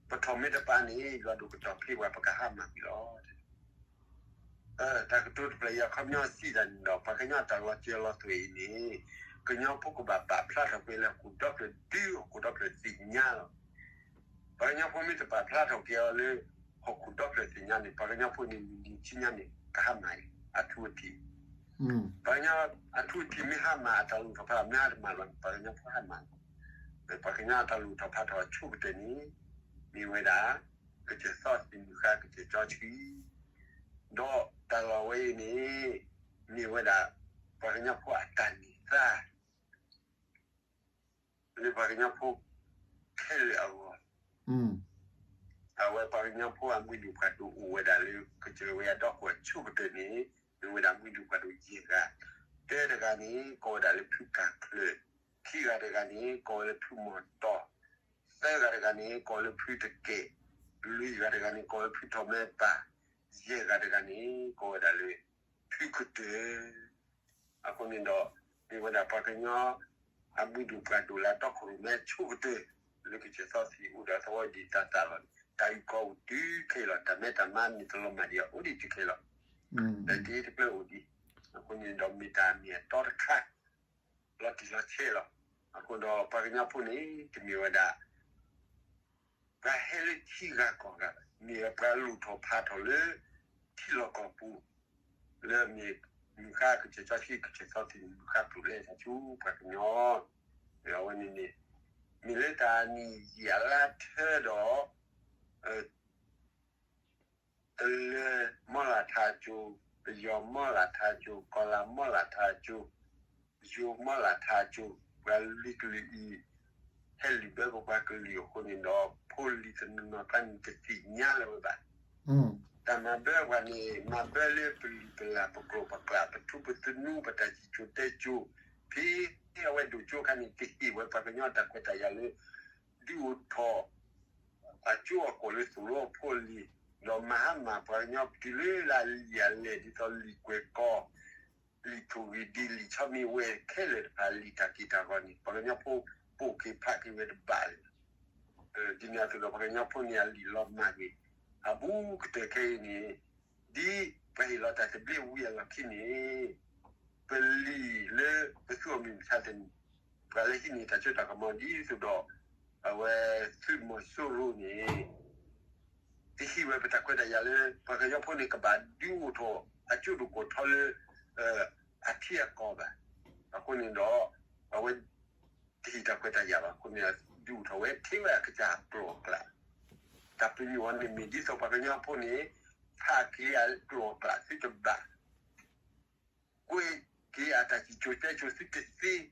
ပထီၣ်မ့ၢ်တပၢ်န့ၣ် ယွၤဒိၣ်ကတီၤဖျ့ပှၤ ပကဟါမၢ်ကွံာ်လီၤ, တဲဒၣ်. တၢ်ကတိၤတဖျၢၣ်အံၤအခီပညီစံးတၢ်န့ၣ်ဒီး ပှၤကညီတၢ်လီၤစၢၤလီၤသွဲၣ်အံၤန့ၣ်, ကညီဖိကဘၣ်ပာ်ဖျါထီၣ်က့ၤလၢဟီၣ်ခိၣ်ဒီဖျၢၣ် တုၤဟီၣ်ခိၣ်ဒီဖျၢၣ်သ့ၣ်ညါလီၤ. ပှၤကညီဖိမ့ၢ်တပာ်ဖျါထီၣ်က့ၤအီၤလၢ ဟီၣ်ခိၣ်ဒီဖျၢၣ်သ့ၣ်ညါန့ၣ် ပှၤကညီဖိန့ၣ် မုၢ်နံၤဆူညါန့ၣ် ကဟါမၢ်အထူအထံး, ပှၤကညီအထူအထံးမ့ၢ်ဟါမၢ် အတၢ်လိၣ်ထီၣ်ဖးထီၣ်မ့ၢ်ဟါတမၢ်လီၤန့ၣ် ပှၤကညီဖိဟါမၢ်လီၤ. ပှၤကညီအတၢ်လိၣ်ထီၣ်ဖးထီၣ်အဆိကတၢၢ်န့ၣ် မ့ၢ်ဝဲဒၣ် ကစၢၢ်သီသံၣ်မုၢ်ဃါ ကစၢၢ်စီဆှံ, ဒီးတၢ်လီၢ်ဝဲအံၤန့ၣ် မ့ၢ်ဝဲဒၣ် ပှၤကညီဖိအတၢ်န့ၢ်သါ လၢပှၤကညီဖိခဲလၢာ်အဂီၢ်, အဝဲပှၤကညီဖိအမုၢ်နံၤပှၢ်ဒိၣ်အိၣ်ဝဲဒၣ်လၢ ကစၢၢ်ဝဲအဒီခိၣ်အဆိကတၢၢ်န့ၣ် မ့ၢ်ဝဲဒၣ်မုၢ်နံၤပှၢ်ဒိၣ်ယဲၢ်ဂၤ, တၢတဂၤန့ၣ် ကိးဝဲဒၣ်လၢဖုကၢ်ချၢၣ်, ခံဂၤတဂၤန့ၣ် ကိးဝဲလၢဖုမီၤတီၢ်, သၢဂၤတဂၤန့ၣ် ကိးဝဲလၢဖုတကဲၣ်, လွံၢ်ဂၤတဂၤန့ၣ် ကိးဝဲဖုထီၣ်မဲပၢ်, ယဲၢ်ဂၤတဂၤန့ၣ် ကိးဝဲဒၣ်လၢ ဖုကတၢၢ် အဃိန့ၣ်ဒီး မ့ၢ်ဝဲဒၣ်ပှၤကညီ အမုၢ်နံၤပှၢ်ဒိၣ်လၢအဒီခိၣ်ရိၣ်မဲဆိကတၢၢ် လၢကစၢၢ်သီသံၣ်အိၣ်ဒီးသဝီဒံးတၢ်တၢ်လီၢ်န့ၣ် တၢ်အုၣ်ကီၤအိၣ်တုၤခဲအံၤလီၤ. တၢ်မဲတၢ်မါန့ၣ်တလီၤမၢ်ဒံးအအိၣ်ဒံးတုၤခဲအံၤလီၤ. တၢ်တ့တဖျၢၣ်အိၣ်ဒံး, အဃိန့ၣ်ဒီးမ့ၢ်တၢ်မ့ၢ်အတီတခါ လီၤတံၢ်လီၤဆဲးလီၤ. အဃိဒီးပှၤကညီဖိန့ၣ် တမ့ၢ်ဝဲဒၣ် ပှၤဟဲလၢထံဂၤကီၢ်ဂၤဘၣ်, မ့ၢ်ပှၤလိၣ်ထီၣ်ဖးထီၣ်လၢ ထံလီၢ်ကီၢ်ပူၤ, လၢမ့ၢ်မုၢ်ဃါကစၢၢ်စီဆှံ ကစၢၢ်စီဆှံ မုၢ်ဃါပျိာ်လၢတၢ်ဆူပှၤကညီ, အဝဲန့ၣ်န့ၣ် မ့ၢ်လၢတၢ်နံၣ်ယံာ်အလါထၢဒီး တလၢၤမီလၣ်ထါကၠိ, ပယီၤမီလၣ်ထါကၠိ, ကီၤလၤမီလၣ်ထါကၠိ, ယိၤမီလၣ်ထါကၠိ, ပှၤလံၤကလုာ်အံၤ ဟဲလံာ်ဘၢပပှၤကလုာ်အဃိန့ၣ်ဒီး ဖိလံၤတနီၤနီၤဖဲန့ၣ် တသ့ၣ်ညါလၢၤဝဲဘၣ်. တၢ်မၤဘၢပှၤန့ၣ် မၤဘၢလၢပလံာ်ပလၢ် ပကျိာ်ပကျး ပထူပသနူ ပတၢ်စံၣ်စိၤတဲစိၤ, ဖဲအဝဲဒိၣ်ကၠိအခါန့ၣ် တဟ့ၣ်ဝဲပှၤကညီတၢ်ခွဲးတၢ်ယာ်လၢ ဒုးအိၣ်ထီၣ် အကၠိအကီၢ်လၢသိၣ်လိအဖိအလံၤ, ဒီးမၤဟါမၢ်ပှၤကညီတုၤလၢလၢလံာ်အလဲၢ် ဒ်သိးလံာ်ကွဲးကီ, လံာ်ထိၣ်ဂံၢ်ဒံး လံာ်ဆီမံၤဝဲခဲလၢာ်တဖၣ် လံာ်တၢ်က့ၢ်တၢ်ဂီၤန့ၣ် ပှၤကညီဖိပိာ်က့ၤဖးက့ၤဝဲတဘၣ်လၢၤ. ဒ်န့ၣ်အသိးဒီး ပှၤကညီဖိန့ၣ် အလံာ်လီၤမၢ်ကွံာ် အဘူးကတၢၢ်ခဲအံၤန့ၣ်, ဒ်ပှၤဟ့ၣ်လီၤတၢ်သဘျ့ဝံၤအလီၢ်ခံန့ၣ် ပလံာ်လၢပသူအီၤမုၢ်မဆါတနံၤ, ပှၤလၢဟံးန့ၢ်တၢ်စိတၢ်ကမီၤဒ်သိးဒီး အဝဲသုးမီၤစိရိၤန့ၣ် တဟ့ၣ်ဝဲပတၢ်ခွဲးတၢ်ယာ်လၢ ပှၤကညီဖိန့ၣ် ကဘၣ်ဒုးအိၣ်ထီၣ်အကၠိဒိၣ်ကီၢ်ထီလၢ အထံအကီၢ်ဘၣ်. အဃိန့ၣ်ဒီး အဝဲတဟ့ၣ်တၢ်ခွဲးတၢ်ယာ်ဘၣ်. အဃိန့ၣ် ဒုးအိၣ်ထီၣ်ဝဲ ထဲဝဲအကစၢ်အကျိာ်အကျဲ, တၢ်ပညိၣ်အီၤန့ၣ်မ့ၢ်ဒ်သိးပှၤကညီဖိန့ၣ် ဖးက့ၤအကျိာ်အကျဲသုတဘၣ် ကွဲးက့ၤအတၢ်စံၣ်စိၤတဲစိၤ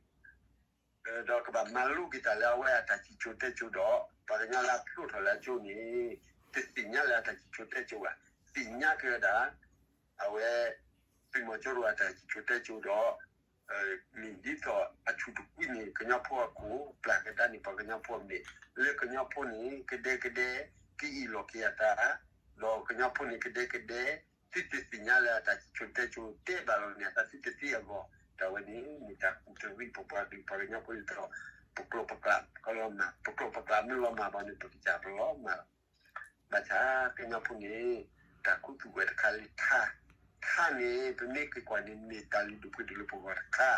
သုတသ့, ဒီးကဘၣ်မၤလိက့ၤတၢ်လၢအဝဲအတၢ်စံၣ်စိၤတဲစိၤဒီး ပှၤကညီလၢအဖျိထီၣ်လၢအကၠိန့ၣ် တသ့ၣ်ညါလၢအတၢ်စံၣ်စိၤတဲစိၤဘၣ်, သ့ၣ်ညါက့ၤဝဲဒၣ် အဝဲ သုးမီၤစိရိၤအတၢ်စံၣ်စိၤတဲစိၤဒီး မ့ၢ်ဒ်သိးအဆူၣ်တကွံန့ၣ် ကညီဖိအခိၣ် ပျၢ်ကဒါန့ၣ် ပှၤကညီဖိအမဲာ် လၢကညီဖိန့ၣ် ကဒဲကဒဲ ကအ့ၣ်လိာ်က့ၤအသး ဒီးကညီဖိန့ၣ် ကဒဲကဒဲ သုတသ့ၣ်ညါလၢအတၢ်စံၣ်စိၤတဲစိၤတဲဘၣ်လီၤန့ၣ် အသးသုတသ့အဂီၢ် တၢ်ဝဲန့ၣ် မ့ၢ်တၢ်ကူၣ်တရံးပပှၤကလုာ်ပှၤကညီဖိလၢတၢ် ပကျိာ်ပကျးကလီၤမၢ် ပကျိာ်ပကျးမ့ၢ်လီၤမၢ်ဘၣ်န့ၣ် ပကစၢ်ပလီၤမၢ်လီၤ ဘၣ်ဆၣ်ကညီဖိန့ၣ် တၢ်ခူသူၣ်ဝဲတခါလၢထါ, ထါန့ၣ် ပမ့ၢ်က့ၤကွၢ်န့ၣ် မ့ၢ်တၢ်လုၢ်ဒိၣ်ပှ့ၤဒိၣ်လၢပဂီၢ်တခါ,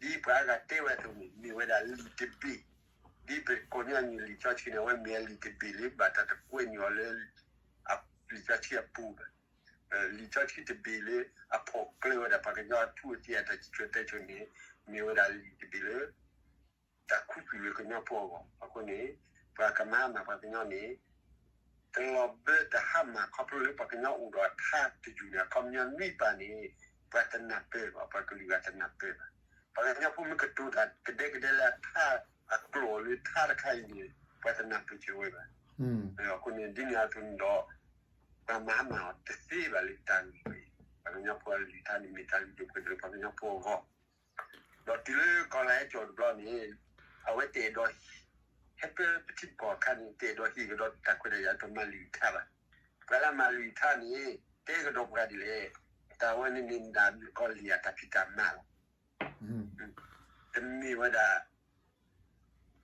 ဒ်ပှၤအါဂၤတဲဝဲအသိးန့ၣ် မ့ၢ်ဝဲဒၣ်လံာ်တဘ့ၣ်, ဒ်ပကိးန့ၢ်အမံၤလံာ်စီဆှံန့ၣ် အဝဲမ့ၢ်အလံာ်တဘ့ၣ်လၢဘၣ်တၢ်တကွဲးန့ၢ်အီၤလၢ လံာ်စီဆှံအပူၤဘၣ်. လံာ်စီဆှံတဘ့ၣ်လၢအဖီၣ်ကျၢၤဝဲဒၣ်ပှၤကညီအထူအတ့ၢ်အတၢ်စံၣ်စိၤတဲစိၤန့ၣ် မ့ၢ်ဝဲဒၣ်လံာ်တဘ့ၣ်လၢ တၢ်ခူသူၣ်လၢကညီဖိအဂီၢ် အဃိန့ၣ် ပှၤကမၤမၤပှၤကညီန့ၣ် တလီၤဘၢတဟါမၢ်ခီဖျိလၢပှၤကညီအိၣ်ဒီးထါတယုၢ်န့ၣ် အခီပညီနွံပၤန့ၣ် ပှၤတနၢ်ပၢၢ်ဘၣ် ပှၤကလုာ်ဂၤတနၢ်ပၢၢ်ဘၣ်. ပှၤကညီဖိမ့ၢ်ကတိၤတၢ်ကဒဲကဒဲလၢအထါအကျိာ်လၢထါတခါအံၤန့ၣ် ပှၤတနၢ်ပၢၢ်စၢၤဝဲဘၣ်. အဃိန့ၣ် ဒ်န့ၣ်အသိးန့ၣ်ဒီး ပှၤမၤမၤအီၤတသ့ဘၣ်လၢတၢ်ဂ့ၢ်ပှ့ၤ, ပှၤကညီဖိအလုၢ်အထါန့ၣ်မ့ၢ်တၢ်လုၢ်ဒိၣ်ပှ့ၤဒိၣ်လၢပှၤကညီဖိအဂီၢ် ဒီးတုၤလၢကီၢ်လါဟဲကၠီၣ်တဘျီန့ၣ် အဝဲတအဲၣ်ဒိး ဟဲပၢပထံပကီၢ်အခါန့ၣ် တအဲၣ်ဒိးဟ့ၣ်ကဒီးတၢ်ခွဲးတၢ်ယာ်ပမၤလုၢ်ထါဘၣ်. ပှၤလၢအမၤလုၢ်ထါန့ၣ် တဲကဒီးပှၤဒ်လဲၣ်, တၢ်ဝဲန့ၣ်န့ၣ်ဒၣ်မ့ၢ်ကီၢ်လံၢ်အတၢ်ဖံးတၢ်မၤလီၤ. တမ့ၢ်ဝဲဒၣ်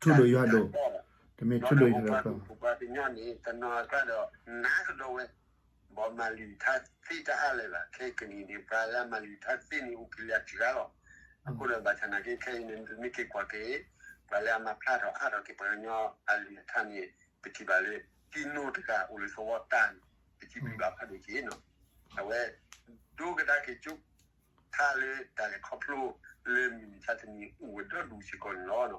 ထူဒိၣ်ယွၤဒိၣ်, တမ့ၢ်ထူဒိၣ်ယွၤဒိၣ်, ပှၤကညီန့ၣ် တနီၤအကျါဒီး နးကဒီးဝဲ ဘၣ်မၤလုၢ်ထါသ့တအါလၢၤဘၣ်. ခဲကနံၣ်န့ၣ် ပှၤလၢအမၤလုၢ်ထါသ့န့ၣ် အိၣ်က့ၤလၢအစှၤလီၤ. အဃိဒီးဘၣ်ဆၣ်နာ်က့ ခဲအံၤန့ၣ် ပမ့ၢ်က့ၤကွၢ်က့ၤ ပှၤလၢအမၤဖျါထီၣ်အါထီၣ်က့ၤပှၤကညီအလုၢ်အထါန့ၣ် ပထံၣ်ဘၣ်လၢ တံနိတဂၤအိၣ်လၢသဝီတၢ်န့ၣ် ပစံးဘျုးဘၣ်ဖးဒိၣ်က့ၤနီၤ. အဝဲ ဒိကဒါက့ၤကၠိ ထါလၢတၢ်လဲၤခီဖျိလၢမုၢ်မဆါတနံၤအိၣ်ဝဲဒီဒူၣ်စ့ၢ်ကီးန့ၣ်လီၤ.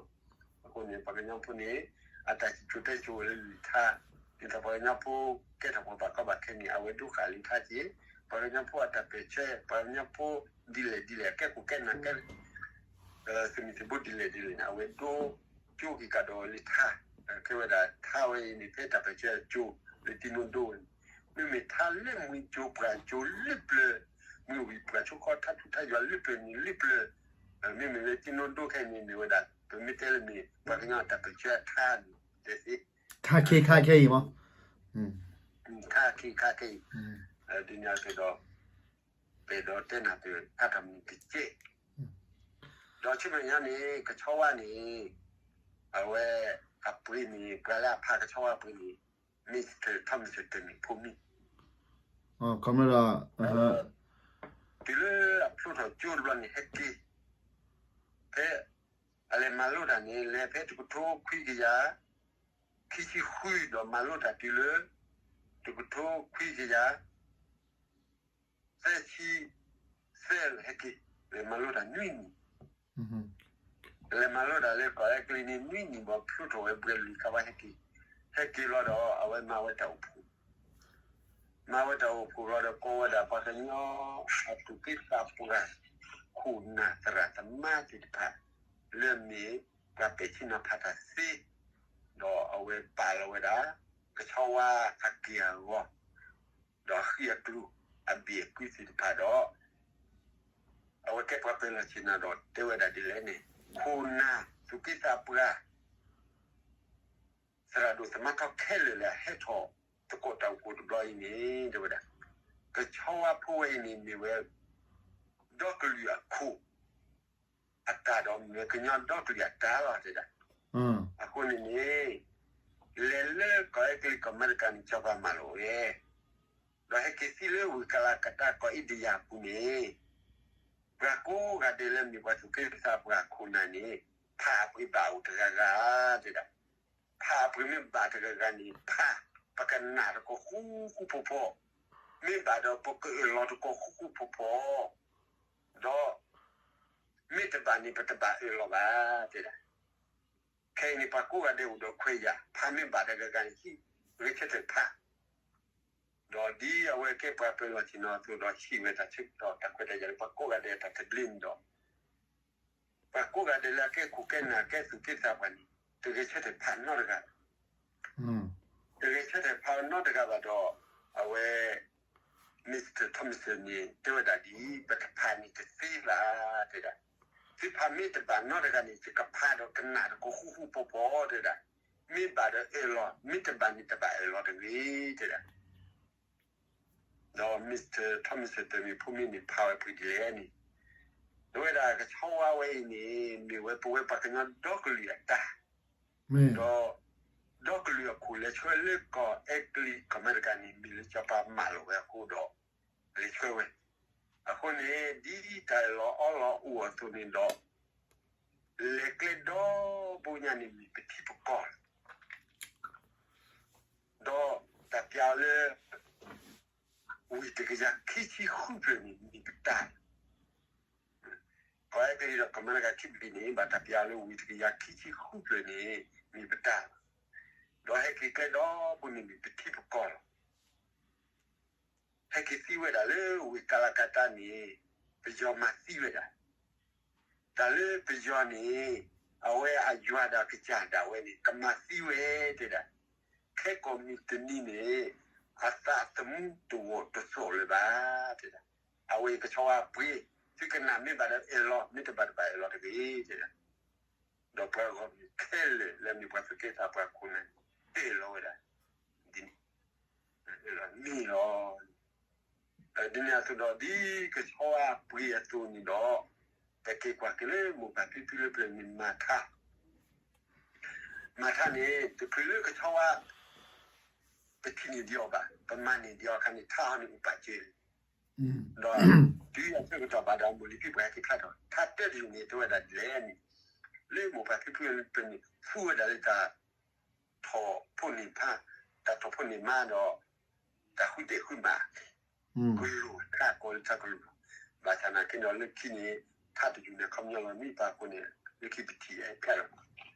အဃိန့ၣ် ပှၤကညီဖိန့ၣ် အတၢ်စံၣ်စိၤတဲစိၤလၢလုၢ်ထါ ဒ်သိးပှၤကညီဖိကဲထီၣ်ပှၤဘၣ်ကီဘၣ်ခဲန့ၣ် အဝဲဒိဃာ်လုၢ်ထါက့ၤ ပှၤကညီဖိအတၢ်ပၢၢ်ဆၢ ပှၤကညီဖိဒ်လဲၣ်ဒ်လဲၣ် အကဲခိၣ်ကဲနၢ်ကဲ သုးမုၢ်သံၣ်ဘိဒ်လဲၣ်ဒ်လဲၣ်န့ၣ် အဝဲဒိကၠိက့ၤကဒီးလၢထါ ကဲဝဲဒၣ်ထါဝဲအံၤန့ၣ် ဖဲတၢ်ပၢၢ်ဆၢအကၠိလၢတံနိဒိဝဲန့ၣ် မ့မ့ၢ်ထါလၢမှံကၠိပှၢ်ကၠိလၢပျၢၤ မ့ၢ်ဝံၤပှၢ်ဆိခီထါထူၣ်ထါယွၤလၢပျၢၤန့ၣ်လၢပျၢၤ မ့မ့ၢ်လၢတံနိဒိခဲအံၤန့ၣ် မ့ၢ်ဝဲဒၣ် ပမ့ၢ်တဲလၢမ့ၢ်ပှၤကညီတၢ်ပၢၢ်ဆၢအထါန့ၣ် တဲသ့ ခါခ့ခါခဲအံၤမး ခါခ့ခါခဲအံၤ ဒ်န့ၣ်အသိးဒီး ပအဲၣ်ဒိးတဲနၢ်ပၢၢ်အါထီၣ်မ့ၢ်တကဲး ဒီးဆူမဲာ်ညါန့ၣ် ကဆီဝါန့ၣ် အဝဲအပှ့ၤန့ၣ် ပှၤလၢအဖးကဆီဝါအပှ့ၤန့ၣ် Mister Thompson တမ့ၢ်ဖိမံ ခီမဒီး တုၤလၢအဖျိထီၣ်ကၠိတဘျီန့ၣ် ဟဲက့ၤ ဖဲအလဲၤမၤလိတၢ်န့ၣ် လဲၤဖဲတကထိခွံကယၤ ခံဆံဃုဒီးမၤလိတၢ်တုၤလၢ တကထိခွံကယၤ သၢဆံသၢ ဟဲက့ၤ လဲၤမၤလိတၢ်နွံနံၣ် လဲၤမၤလိတၢ်လၢကီၢ်အဲကလံးန့ၣ် နွံနံၣ်ဘၣ် ဖျိထီၣ်ဝဲဘှဲးလွံၢ်ခါဝဲဟဲက့ၤ ဟဲက့ၤလီၤဒီး အဝဲမၤဝဲတၢ်အိၣ်ဖှိၣ် မၤဝဲတၢ်အိၣ်ဖှိၣ်လီၤဒီး ကိးဝဲဒၣ်ပှၤကညီအသူၣ်က့သးပှၢ် ခိၣ်နၢ်သရၣ်သမါသ့ၣ်တဖၣ် လၢအမ့ၢ်ပှၤပဲာ်ထံနီၤဖးတၢ်သ့ ဒီးအဝဲပာ်လီၤဝဲဒၣ် ကဆီဝါအက့ၢ်အဂီၤ ဒီးဃံအကျိၤအဘ့ၣ်အကုသ့ၣ်တဖၣ်ဒီး အဝဲကဲပှၤပၢၤလီၢ်ဆ့ၣ်နီၤဒီးတဲဝဲဒၣ်ဒ်လဲၣ်န့ၣ် ခိၣ်နၢ်သူၣ်က့သးပှၢ် သရၣ်ဒိၣ်သမါထီခဲလၢာ်လၢအဟဲထီၣ်သကိးတၢ်အိၣ်ဖှိၣ်တဘျီအံၤန့ၣ် တဲဝဲဒၣ် ကဆီဝါဖိဝဲအံၤန့ၣ်မ့ၢ်ဝဲ ဒီကလုာ်အခိၣ် အတၢ်ဒီးမ့ၢ်ကညီဒီကလုာ်အတၢ်လီၤတဲဒၣ်. အဃိန့ၣ်န့ၣ် လဲၤလၢကီၢ်အဲကလံးကီၢ်အမဲရကၤန့ၣ် ကၠီၤပၤမၤလိာ်ဝဲ ဒီးဟဲက့ၤသံလၢဝ့ၢ်ကလၤကတၢ်ကီၢ်အ့ဒံယၤအပူၤန့ၣ် ပှၤကိးဂၤဒဲးလၢမ့ၢ်ပှၤသူၣ်က့သးပှၢ်ခိၣ်နၢ်န့ၣ် ဖးအပှ့ၤဘၣ်အိၣ်တဂၤဂၤတဲဒၣ်. ဖးအပှ့ၤမ့ၢ်ဘၣ်တဂၤဂၤန့ၣ် ဖး ပကနၣ်တကိးဃူဃူဖိးဖိး, မ့ၢ်ဘၣ်ဒီးပကအၢၣ်လီၤတကိးဃူဃူဖိးဖိး, ဒီး မ့ၢ်တဘၣ်န့ၣ် ပတဘၣ်အၢၣ်လီၤဘၣ်တဲဒၣ်. ခဲအံၤန့ၣ် ပှၤကိးဂၤဒဲးအိၣ်ဒီးခွဲးယာ်, ဖးမ့ၢ်ဘၣ်တဂၤဂၤန့ၣ် ဟံးဂဲၤဆၢထၢၣ်ဖး ဒီးဒ်အဝဲကဲပှၤပၢၤလီၢ်ဆ့ၣ်နီၤအသိးဒီး ဟံးဝဲတၢ်ဆၢကတီၢ်တၢ်ခွဲးတၢ်ယာ်လၢပှၤကိးဂၤဒဲးအတၢ်သဘျ့န့ၣ်ဒီး ပှၤကိးဂၤဒဲးလၢအကဲခိၣ်ကဲနၢ်ကဲသူၣ်က့သးပှၢ်န့ၣ် တဂဲၤဆၢထၢၣ်ဖးနီတဂၤဘၣ်. တဂဲၤဆၢထၢၣ်ဖးနီတဂၤဘၣ်ဒီး အဝဲ Mister Thompson န့ၣ် တဲဝဲဒၣ်ဒ်အံၤ ပတဖးန့ၣ်တသ့ဘၣ်တဲဒၣ်. သုဖးမ့ၢ်တဘၣ်နီတဂၤန့ၣ် ယကဖးဒီးကနၣ်တကိးဃူဃူဖိးဖိး တဲဒၣ်, မ့ၢ်ဘၣ်ဒီးအၢၣ်လီၤ, မ့ၢ်တဘၣ်န့ၣ်တဘၣ်အၢၣ်လီၤတဂ့ၤ တဲဒၣ်. ဒီး Mister Thomas တမံၤဖိမ့ၢ်န့ၣ် ဖးဝဲပှဲၤဒ်လဲၣ်န့ၣ်, တဲဝဲဒၣ်ကဆီဝါဝဲအံၤန့ၣ် မ့ၢ်ဝဲပဝဲပှၤကညီဒီကလုာ်အတၢ်, ဒီး ဒီကလုာ်အခိၣ်လဲၤဆှၢလၢကီၢ်အဲကလံးကီၢ်အမဲရကၤန့ၣ် မ့ၢ်လၢစီၤပၤမၢလီၤဝဲအဃိဒီး လဲၤဆှၢဝဲ. အဃိန့ၣ် ဒ်တၢ်အၢၣ်လီၤအီလီၤအိၣ်အသိးန့ၣ်ဒီး လဲၤကျဲဒီဘိညါန့ၣ်မ့ၢ်ပထံပကီၢ်လီၤ. ဒီးတၢ်ပျးလၢ ဝ့ၢ်တကယၤခံဆံဃုဖျၢၣ်န့ၣ်မ့ၢ်ပတၢ်လီၤ. ကီၢ်အဲကလံးဒီးကီၢ်အမဲရကၤခံဘ့ၣ်န့ၣ် ဘၣ်တၢ်ပျးလၢဝ့ၢ်တကယၤခံဆံဃုဖျၢၣ်န့ၣ် မ့ၢ်ပတၢ်လီၤ. ဒီးဟဲက့ၤကျဲဒီဘိန့ၣ်မ့ၢ်ပထံပကီၢ်လီၤ. ဟဲက့ၤသံဝဲဒၣ်လၢဝ့ၢ်ကလကတၢန့ၣ် ပယီၤမၤသံဝဲဒၣ်. တၢ်လၢပယီၤန့ၣ် အဝဲအယွၤဒီးကစၢ်ဒၣ်ဝဲန့ၣ် ကမၤသံဝဲတဲဒၣ်, ခဲကိာ်မုၢ်တနံၤန့ၣ် အသးသမူတဝီၢ်တသိၣ်လၢၤဘၣ်တဲဒၣ်. အဝဲကဆီဝါပှ့ၤ သုကနၣ်မ့ၢ်ဘၣ်ဒီးအၢၣ်လီၤ မ့ၢ်တဘၣ်တဘၣ်အၢၣ်လီၤတဂ့ၤတဲဒၣ်. ဒီးပှၤဂီၢ်မုၢ်ခဲလၢာ်လၢမ့ၢ်ပှၤသုးက့သးပှၤခိၣ်နၢ် အၢၣ်လီၤဝဲဒၣ် ဒ်န့ၣ် မ့ၢ်လီၤ. ဒ်န့ၣ်အသိးဒီး ဒ်ကဆီဝါပှ့ၤအသိးန့ၣ်ဒီး တၢ်က့ၤကွၢ်က့ၤလၢမိၢ်ပၢ်ဖံဖုလၢပျၢၤန့ၣ်မၤထါ, မၤထါန့ၣ် တချုးလၢကဆီဝါ ပထံၣ်န့ၢ်ဒံးအီၤဘၣ်, ပမၤန့ၢ်ဒံးအီၤအခါန့ၣ် ထါအီၤန့ၣ်အိၣ်ပာ်စၢၤ ဒီး တုၤအဆၢကတီၢ်ဘၣ်ဒီး မိၢ်လံၤဖံပှၤဟဲက့ၤဖျါထီၣ် ထါတၢတယုၢ်န့ၣ် တဲဝဲဒၣ်ဒ်လဲၣ်န့ၣ်, လၢမိၢ်ပၢ်ဖံဖုလၢပျၢၤန့ၣ် သူဝဲဒၣ်လၢတၢ်ထိၣ်ဖိန့ၢ်ဖါ, တၢ်ထိၣ်ဖိန့ၢ်မါဒီး တၢ်ဃုဒဲးဃုမး ကလူၤထါကိးလၢထါကလူၤလီၤ. ဘၣ်ဆၣ်နာ်က့ဒီးလၢခံန့ၣ် ထါတယုၢ်န့ၣ် ခီပညီလီၤမံပာ်အဃိန့ၣ် လၢခံပထံၣ်ဖျါလီၤ.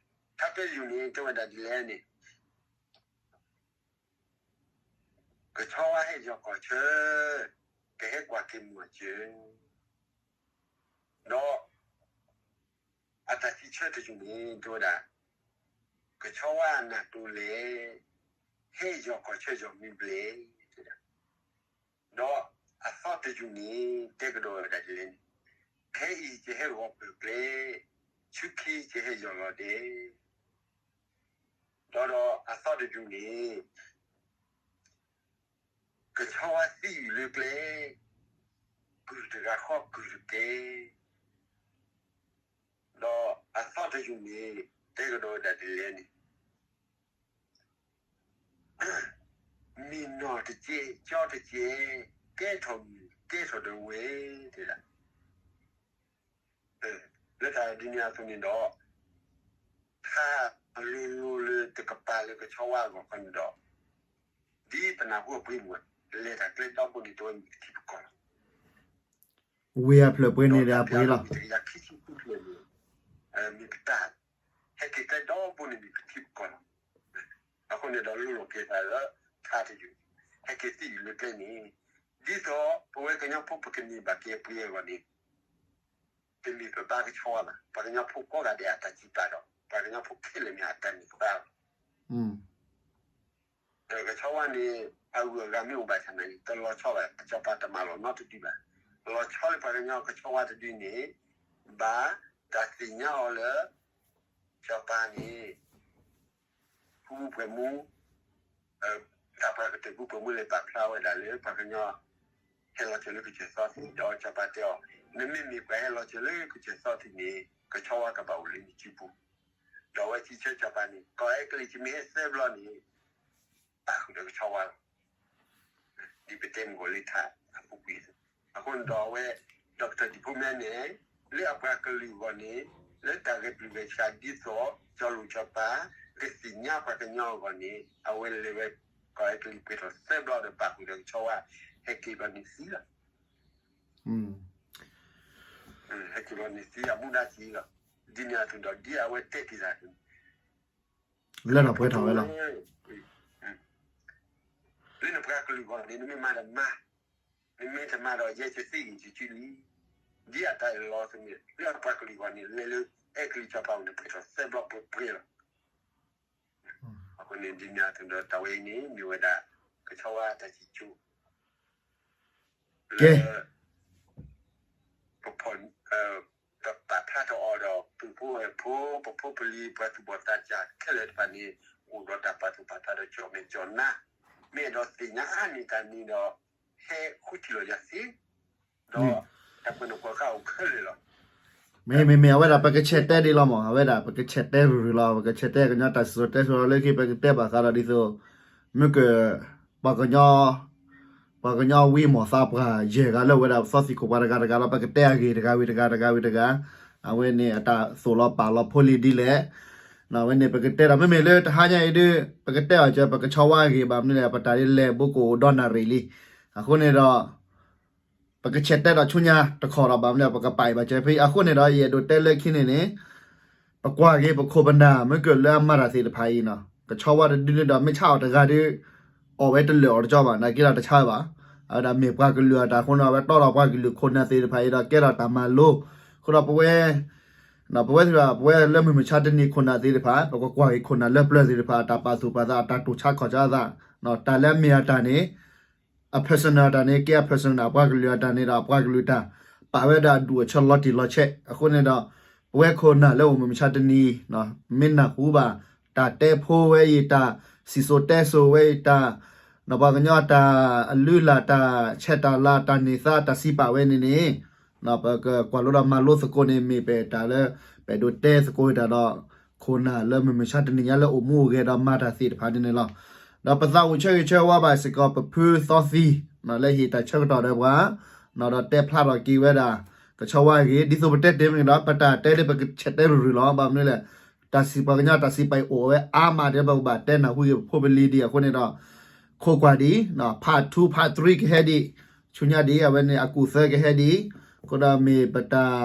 ထါတယုၢ်န့ၣ် တဲဝဲဒၣ်ဒ်လဲၣ်န့ၣ် ကဆီဝါဟဲယီၤကီၢ်ဆၢ, ကဟဲကွၢ်က့ၤမုၢ်အစၢၤ, ဒီး အတၢ်စံးဆၢတယုၢ်န့ၣ် တဲဝဲဒၣ် ကဆီဝါအနၢ်တိလဲၣ်, ဟဲယီၤကီၢ်ဆၢယီၤမ့ၢ်ဘျဲၣ်, တဲဒၣ်, ဒီးအသီတယုၢ်န့ၣ် တဲကဒီးဝဲဒၣ်ဒ်လဲၣ်န့ၣ်, ခဲအံၤယဟဲဂီၤပၢၢ်ကျဲ, ဆူခံယဟဲယီၤလီၤဒဲး, ဒီးဒီးအသီတယုၢ်န့ၣ် ကဆီဝါသံယုၢ်လၢကျဲ, ကုၢ်တဂၤဃီကုၢ်တကဲ, ဒီးအသီတယုၢ်န့ၣ် တဲကဒီးဝဲဒၣ်ဒ်လဲၣ်န့ၣ်, မ့ၢ်နီၢ်တကဲ, ကၠီတကဲ, ကဲထီၣ်မုၢ်, ကဲထီၣ်ဒီးဝဲ, တဲဒၣ် လၢတၢ်ဒ်န့ၣ်အသိးန့ၣ်ဒီး ထါအလိၤလိၤလၢတကပၤလၢကဆီဝါအဂီၢ်ခီန့ၣ်ဒီး ဒ်ပနၢ်ဟူအပှ့ၤမုၢ် လဲၤတၢ်ကျဲဒီဘိန့ၣ် တဲဝဲမ့ၢ်ပထံပကီၢ်လီၤ. ဝ့ၢ်အဖျၢၣ်ပှ့ၤန့ၣ်ဒီးအပှ့ၤလီၤ. ဒီးတၢ်ပျးလၢဝ့ၢ်တကယၤခံဆံဃုဖျၢၣ်န့ၣ် မ့ၢ်ပတၢ်, ဟဲက့ၤကျဲဒီဘိန့ၣ်မ့ၢ်ပထံပကီၢ်လီၤ. အဃိန့ၣ်ဒီးလိၣ်လိာ်က့ၤသးလၢထါတယုၢ်, ဟဲက့ၤသံယုၢ်လၢကျဲန့ၣ်, ဒ်သိးပဝဲကညီဖိပကန့ၢ်ဘၣ်က့ၤအပှ့ၤအဂီၢ်န့ၣ် တမ့ၢ်ပဘါကဆီဝါဘၣ်, ပှၤကညီဖိကိးဂၤဒဲးအတၢ်စံးပာ်ဒီး ပှၤကညီဖိခဲလၢာ်မ့ၢ်အတၢ်န့ၢ်သါလီၤ. ကဆီဝါန့ၣ် အဂုၤအဂၤမ့ၢ်အိၣ်ဘၣ်ဆၣ်န့ၣ် တလီၤဆီဘၣ်, စီၤပၤတမၤလီၤနီတဒုဘၣ်. လီၤဆီလၢပှၤကညီကဆီဝါတဒုန့ၣ် ဘၣ်တၢ်သ့ၣ်ညါအီၤလၢ စီၤပၤန့ၣ် ဖုပှဲၤမူ, တၢ်ပှၤကတၢၢ်ဖုပှဲၤမူလဲၤပာ်ဖျါဝဲဒၣ်လၢပှၤကညီ ဟဲလီၤစၢၤလၢကစၢၢ်သီသံၣ်ဒီးစီၤပၤတဲအီၤ, နမ့မ့ၢ်ပှၤဟဲလီၤစၢၤလၢကစၢၢ်သီသံၣ်န့ၣ် ကဆီဝါကဘၣ်အိၣ်လၢနစုပူၤ, ဒီးအဝဲစံးဆၢစီၤပၤန့ၣ် ကီၢ်အဲကလံးကမ့ၢ်ဟဲသၢဘျီန့ၣ် ပာ်ဃုာ်ဒီးကဆီဝါလီၤ. ဒ်ပတဲမုၢ်ဂီၤလၢထါအပူၤကွံာ်အသိး, အဃိန့ၣ်ဒီးအဝဲ Doctor ဒံဖိမဲန့ၣ် လၢအပှၤကလုာ်အဂီၢ်န့ၣ် လၢတၢ်ဂဲၤပျုၢ်ဂဲၤဆှးဒ်သိး စီၤလိာ်စီၤပၤ ကသ့ၣ်ညါပှၤကညီအဂီၢ်န့ၣ် အဝဲလဲၤဝဲ ကီၢ်အဲကလံးပှဲၤထီၣ်သၢဘျီဒီးပာ်ဃုာ်ဒီးကဆီဝါ ဟဲက့ၤဘျီန့ၣ်သံလီၤ. ဟဲက့ၤဘျီန့ၣ်သံအမူဒါကံလီၤ. ဒ်န့ၣ်အသိးဒီး ဒ်အဝဲတဲတ့ၢ်တၢ်န့ၣ် လၢထီၣ်ပှဲၤထီၣ်ဝဲလီၤ. လၢနပှၤကလုာ်အဂီၢ်န့ၣ် နမ့ၢ်မၤဒီးမၤ, နမ့ၢ်တမၤဒီး ယဲယသံဂ့ၤယစုလံ. ဒ်အတၢ်အၢၣ်လီၤအသိးန့ၣ် လၢအပှၤကလုာ်အဂီၢ်န့ၣ် လဲၤလၢအဲကလံးစီၤပၤအအိၣ်န့ၣ် ပှဲၤထီၣ်သၢဘျီပှဲၤပှဲၤလီၤ. အဃိန့ၣ် ဒ်န့ၣ်အသိးဒီး တၢ်ဝဲအံၤန့ၣ် မ့ၢ်ဝဲဒၣ် ကဆီဝါတၢ်စံးကၠိ လၢ ပဖီၣ် ပပာ် အဖျါထီၣ်အီၤဒီး ပုၢ်ဖိဝဲၢ်ဖိ ပဖိပလံၤ ပှၤသူၣ်ဘီၣ်သးစၢ်ခဲလၢာ်တဖၣ်န့ၣ် အိၣ်ဒီးတၢ်ပာ်သူၣ်ပာ်သးဒီး ကၠီၣ်မဲာ်ကၠီၣ်နါ, မ့ၢ်အဲၣ်ဒိးသ့ၣ်ညါအါန့ၢ်တၢ်န့ၣ်ဒီး ဟဲဃုထံၣ်လီၤယၤသ့, ဒီးတၢ်ကွဲးန့ၣ်ကွၢ်ဃာ်အိၣ်ခဲလၢာ်လီၤ. မ့မ့မ့ၢ်အဝဲဒၣ် ပကဆဲးတဲဒ်လီၤမး, အဝဲဒၣ် ပကဆဲးတဲရူၤရူၤလီၤ, ပကဆဲးတဲကညီတၢ်စံၣ်စိၤတဲစိၤလၢခံ ပကတဲဘၣ်ဃးဒီးဒ်သိး မ့ၢ်က ပှၤကညီ ပှၤကညီဝံမီၢ်သးပှၢ်ယဲၢ်ဂၤလၢဝဲဒၣ် ပသီသံၣ်ခိၣ်ပှၤတဂၤတဂၤဒီး ပကတဲအဂ့ၢ်တဂၤဝံၤတဂၤ တဂၤဝံၤတဂၤ, အဝဲန့ၣ်အတၢ်သိၣ်လီၤပာ်လီၤဖိလံၤဒ်လဲၣ်, အဝဲန့ၣ် ပကတဲဒီး မ့မ့ၢ်လၢတဟါညါအံၤဒုး ပကတဲအီၤကၢ ပကဆီဝါအဂ့ၢ် ဘၣ်မနုၤလဲၣ် ပတၢ်ဒ်လဲၣ် ဘိကအိၣ်ဒီနၣ်ရံၣ်လံ. အဃိန့ၣ်ဒီး ပကဆဲးတဲဒီးဆူညါတခီဒီး ဘၣ်မနုၤလဲၣ် ပကပာ်အံၤဘၣ်စၢၤဖဲအံၤ အဃိန့ၣ်ဒီး ယအဲၣ်ဒိးတဲလၢခံန့ၣ်န့ၣ် ပကွၢ်က့ၤပခိၣ်ပနၢ် မ့ၢ်ကၢၢ်လၢအမၤတၢ်သ့ၣ်တဖၣ်အံၤနီၤ ကဆီဝါတဒုန့ၣ်ဒီး မ့ၢ်ဆါအီၤတဂၤဒီး အီၣ်ဝဲတလၢာ်အီၤတကၠီဘၣ် နာ်က့ဒီးတဆါဝဲဘၣ်. အဝဲဒၣ်မ့ၢ်ပှၤကလုာ်အတၢ်အဃိန့ၣ် အဝဲတီဒီးပှၤကလုာ်ခိၣ်နၢ်သ့ၣ်တဖၣ်အံၤဒီး ကဲထီၣ်တၢ်မၤလိ, အဃိဒီးပဝဲ ပဝဲသ့ၣ်တဖၣ် ပဝဲလၢမုၢ်မဆါတနံၤခိၣ်နၢ်သ့ၣ်တဖၣ် ပကကွၢ်က့ၤခိၣ်နၢ်လၢပျၢၤသ့ၣ်တဖၣ် အတၢ်ပာ်သူၣ်ပာ်သး အတၢ်တိၢ်ဆါခီၣ်ဆါသး, တၢ်လၢအမ့ၢ်အတၢ်န့ၣ် အ personal အတၢ်န့ၣ် ကဲအ personal အပှၤကလုာ်အတၢ်န့ၣ်ဒီး အပှၤကလုာ်တၢ် ပာ်ဝဲဒၣ်အဒူၣ်အဆၢလီၤတံၢ်လီၤဆဲး အဃိန့ၣ်ဒီး ပဝဲခိၣ်နၢ်လၢအိၣ်မုၢ်မဆါတနံၤ မ့ၢ်နၢ်ဟူဘၣ် တၢ်တဲဖိဝဲအံၤ တၢ်စံၣ်စိၤတဲစိၤဝဲအံၤ တၢ် ပှၤကညီတၢ်အလုၢ်အလၢ် တၢ်ဆဲးတၢ်လၤ တၢ်န့ၢ်သါ တၢ်စံးပာ်ဝဲန့ၣ်န့ၣ် ပကကွၢ်လိဒီးမၤလိသကိးန့ၣ် မ့ၢ်ပတၢ်လၢ ပအဲၣ်ဒိးတဲသကိးဝဲတၢ်ဒီး ခိၣ်နၢ်လၢမုၢ်မဆါတနံၤညါလၢအိၣ်မူအိၣ်ဂဲၤဒီးမၤတၢ်သ့ၣ်တဖၣ်န့ၣ်န့ၣ်လီၤ. ဒီးပသးအိၣ်ဆၢဂ့ၤဆၢဝါဘၣ်စ့ၢ်ကီး ပဖုသီသံ လၢဟ့ၣ်တၢ်ဆၢကတီၢ်ဒီးပှၤ ဒီးတဲဖျါထီၣ်က့ၤဝဲဒၣ် ကဆီဝါဂ့ၤ ဒ်သိးပတဲတ့ၢ်မ့ၢ်ဒီး ပတၢ်တဲဒ်ပကဆဲးတဲရူၤရူၤလီၤ. ဘၣ်မနုၤလဲၣ် တၢ်စံးပှၤကညီ တၢ်စံးပာ်အံၤအိၣ်ဝဲအါမးဒီး ပကဘၣ်တဲနၢ်ဟူက့ၤပဖိပလံၤဒံး အဃိန့ၣ်ဒီး ခိးကွၢ်ဒံး part two part three ကဟဲဒံး ဆူညါဒံး အဝဲန့ၣ်အကူာ်သၢကဟဲဒံး အဃိဒီးမ့ၢ်ပတၢ်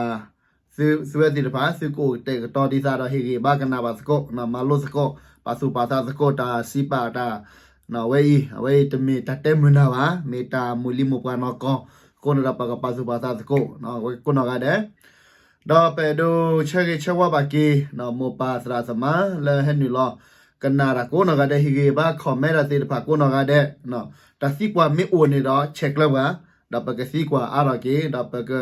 သုဝဲသ့ၣ်တဖၣ် သုကအိၣ်ကတဲာ်ကတီၤဒံးသးဒီး ဟ့ၣ်ဂံၢ်ဘါကနၣ်ဘၣ်သကိး မၤလိသကိး ပာ်သူၣ်ပာ်သးသကိး တၢ်စံးပာ်တၢ် အဝဲအံၤ အဝဲအံၤတမ့ၢ်တၢ်တဲမုာ်နၢ်ဘၣ် မ့ၢ်တၢ်မိၢ်လံမိၢ်ပှၢ်နီၢ်ကီၢ် အဃိန့ၣ်ဒီး ပကပာ်သူၣ်ပာ်သးသကိး ကိးနီၢ်ဂၤဒဲး ဒီးပအဲၣ်ဒိးဆၢဂ့ၤဆၢဝါဘၣ်က့ၤ မိၢ်ပၢ်သရၣ်သမါလၢဟဲနုာ်လီၤ ကနၣ်တၢ်ကိးနီၢ်ဂၤဒဲး ဟ့ၣ်ဂံၢ်ဘါ comment တၢ်သ့ၣ်တဖၣ်ကိးနီၢ်ဂၤဒဲး တၢ်သံကွၢ်မ့ၢ်အိၣ်န့ၣ်ဒီး ဆဲးကျၢပှၤ ဒီးပကသံကွၢ်အါထီၣ်က့ၤ ဒီးပက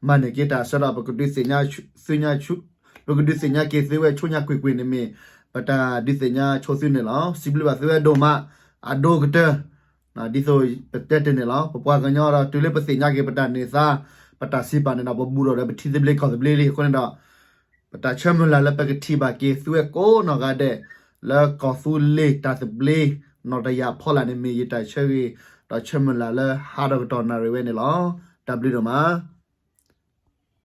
မၤန့ၢ်က့ၤတၢ်ဆၢဒီး ပကဒုးသ့ၣ်ညါသုညါ ပကဒုးသ့ၣ်ညါက့ၤသုဝဲဆူညါကွ့ၢ်ကွ့ၢ်န့ၣ်မ့ၢ် ပတၢ်ဒုးသ့ၣ်ညါဆိသုန့ၣ်လီၤ. စံးဘျုးဘၣ်သုဝဲဒိၣ်မး အဒိကတၢၢ် ဒ်သိးပတဲတ့ၢ်န့ၣ်လီၤ. ပပှၤကညီဒီး တုၤလၢပသ့ၣ်ညါက့ၤပတၢ်န့ၢ်သါ ပတၢ်စံးပာ်န့ၣ်ဒီး ပဘူးဒီးလၢပထံသဘျ့ကီၢ်သဘျ့လံ. အဃိန့ၣ်ဒီး ပတၢ်ဆၢမုၢ်လၢ်လၢပကထံၣ်ဘၣ်က့ၤသုဝဲကိးနီၢ်ဂၤဒဲး လၢကီၢ်သူလ့ၤတၢ်သဘျ့ နီၢ်တယၢ်ဖီလာ်န့ၣ် မ့ၢ်ယတၢ်ဆၢဂ့ၤ ဒီးဆၢမုၢ်လၢ်လၢဟါဒီးကတီၢ်နၣ်ရံၣ်ဝဲန့ၣ်လီၤ. တၢ်ဘျုးဒိၣ်မး.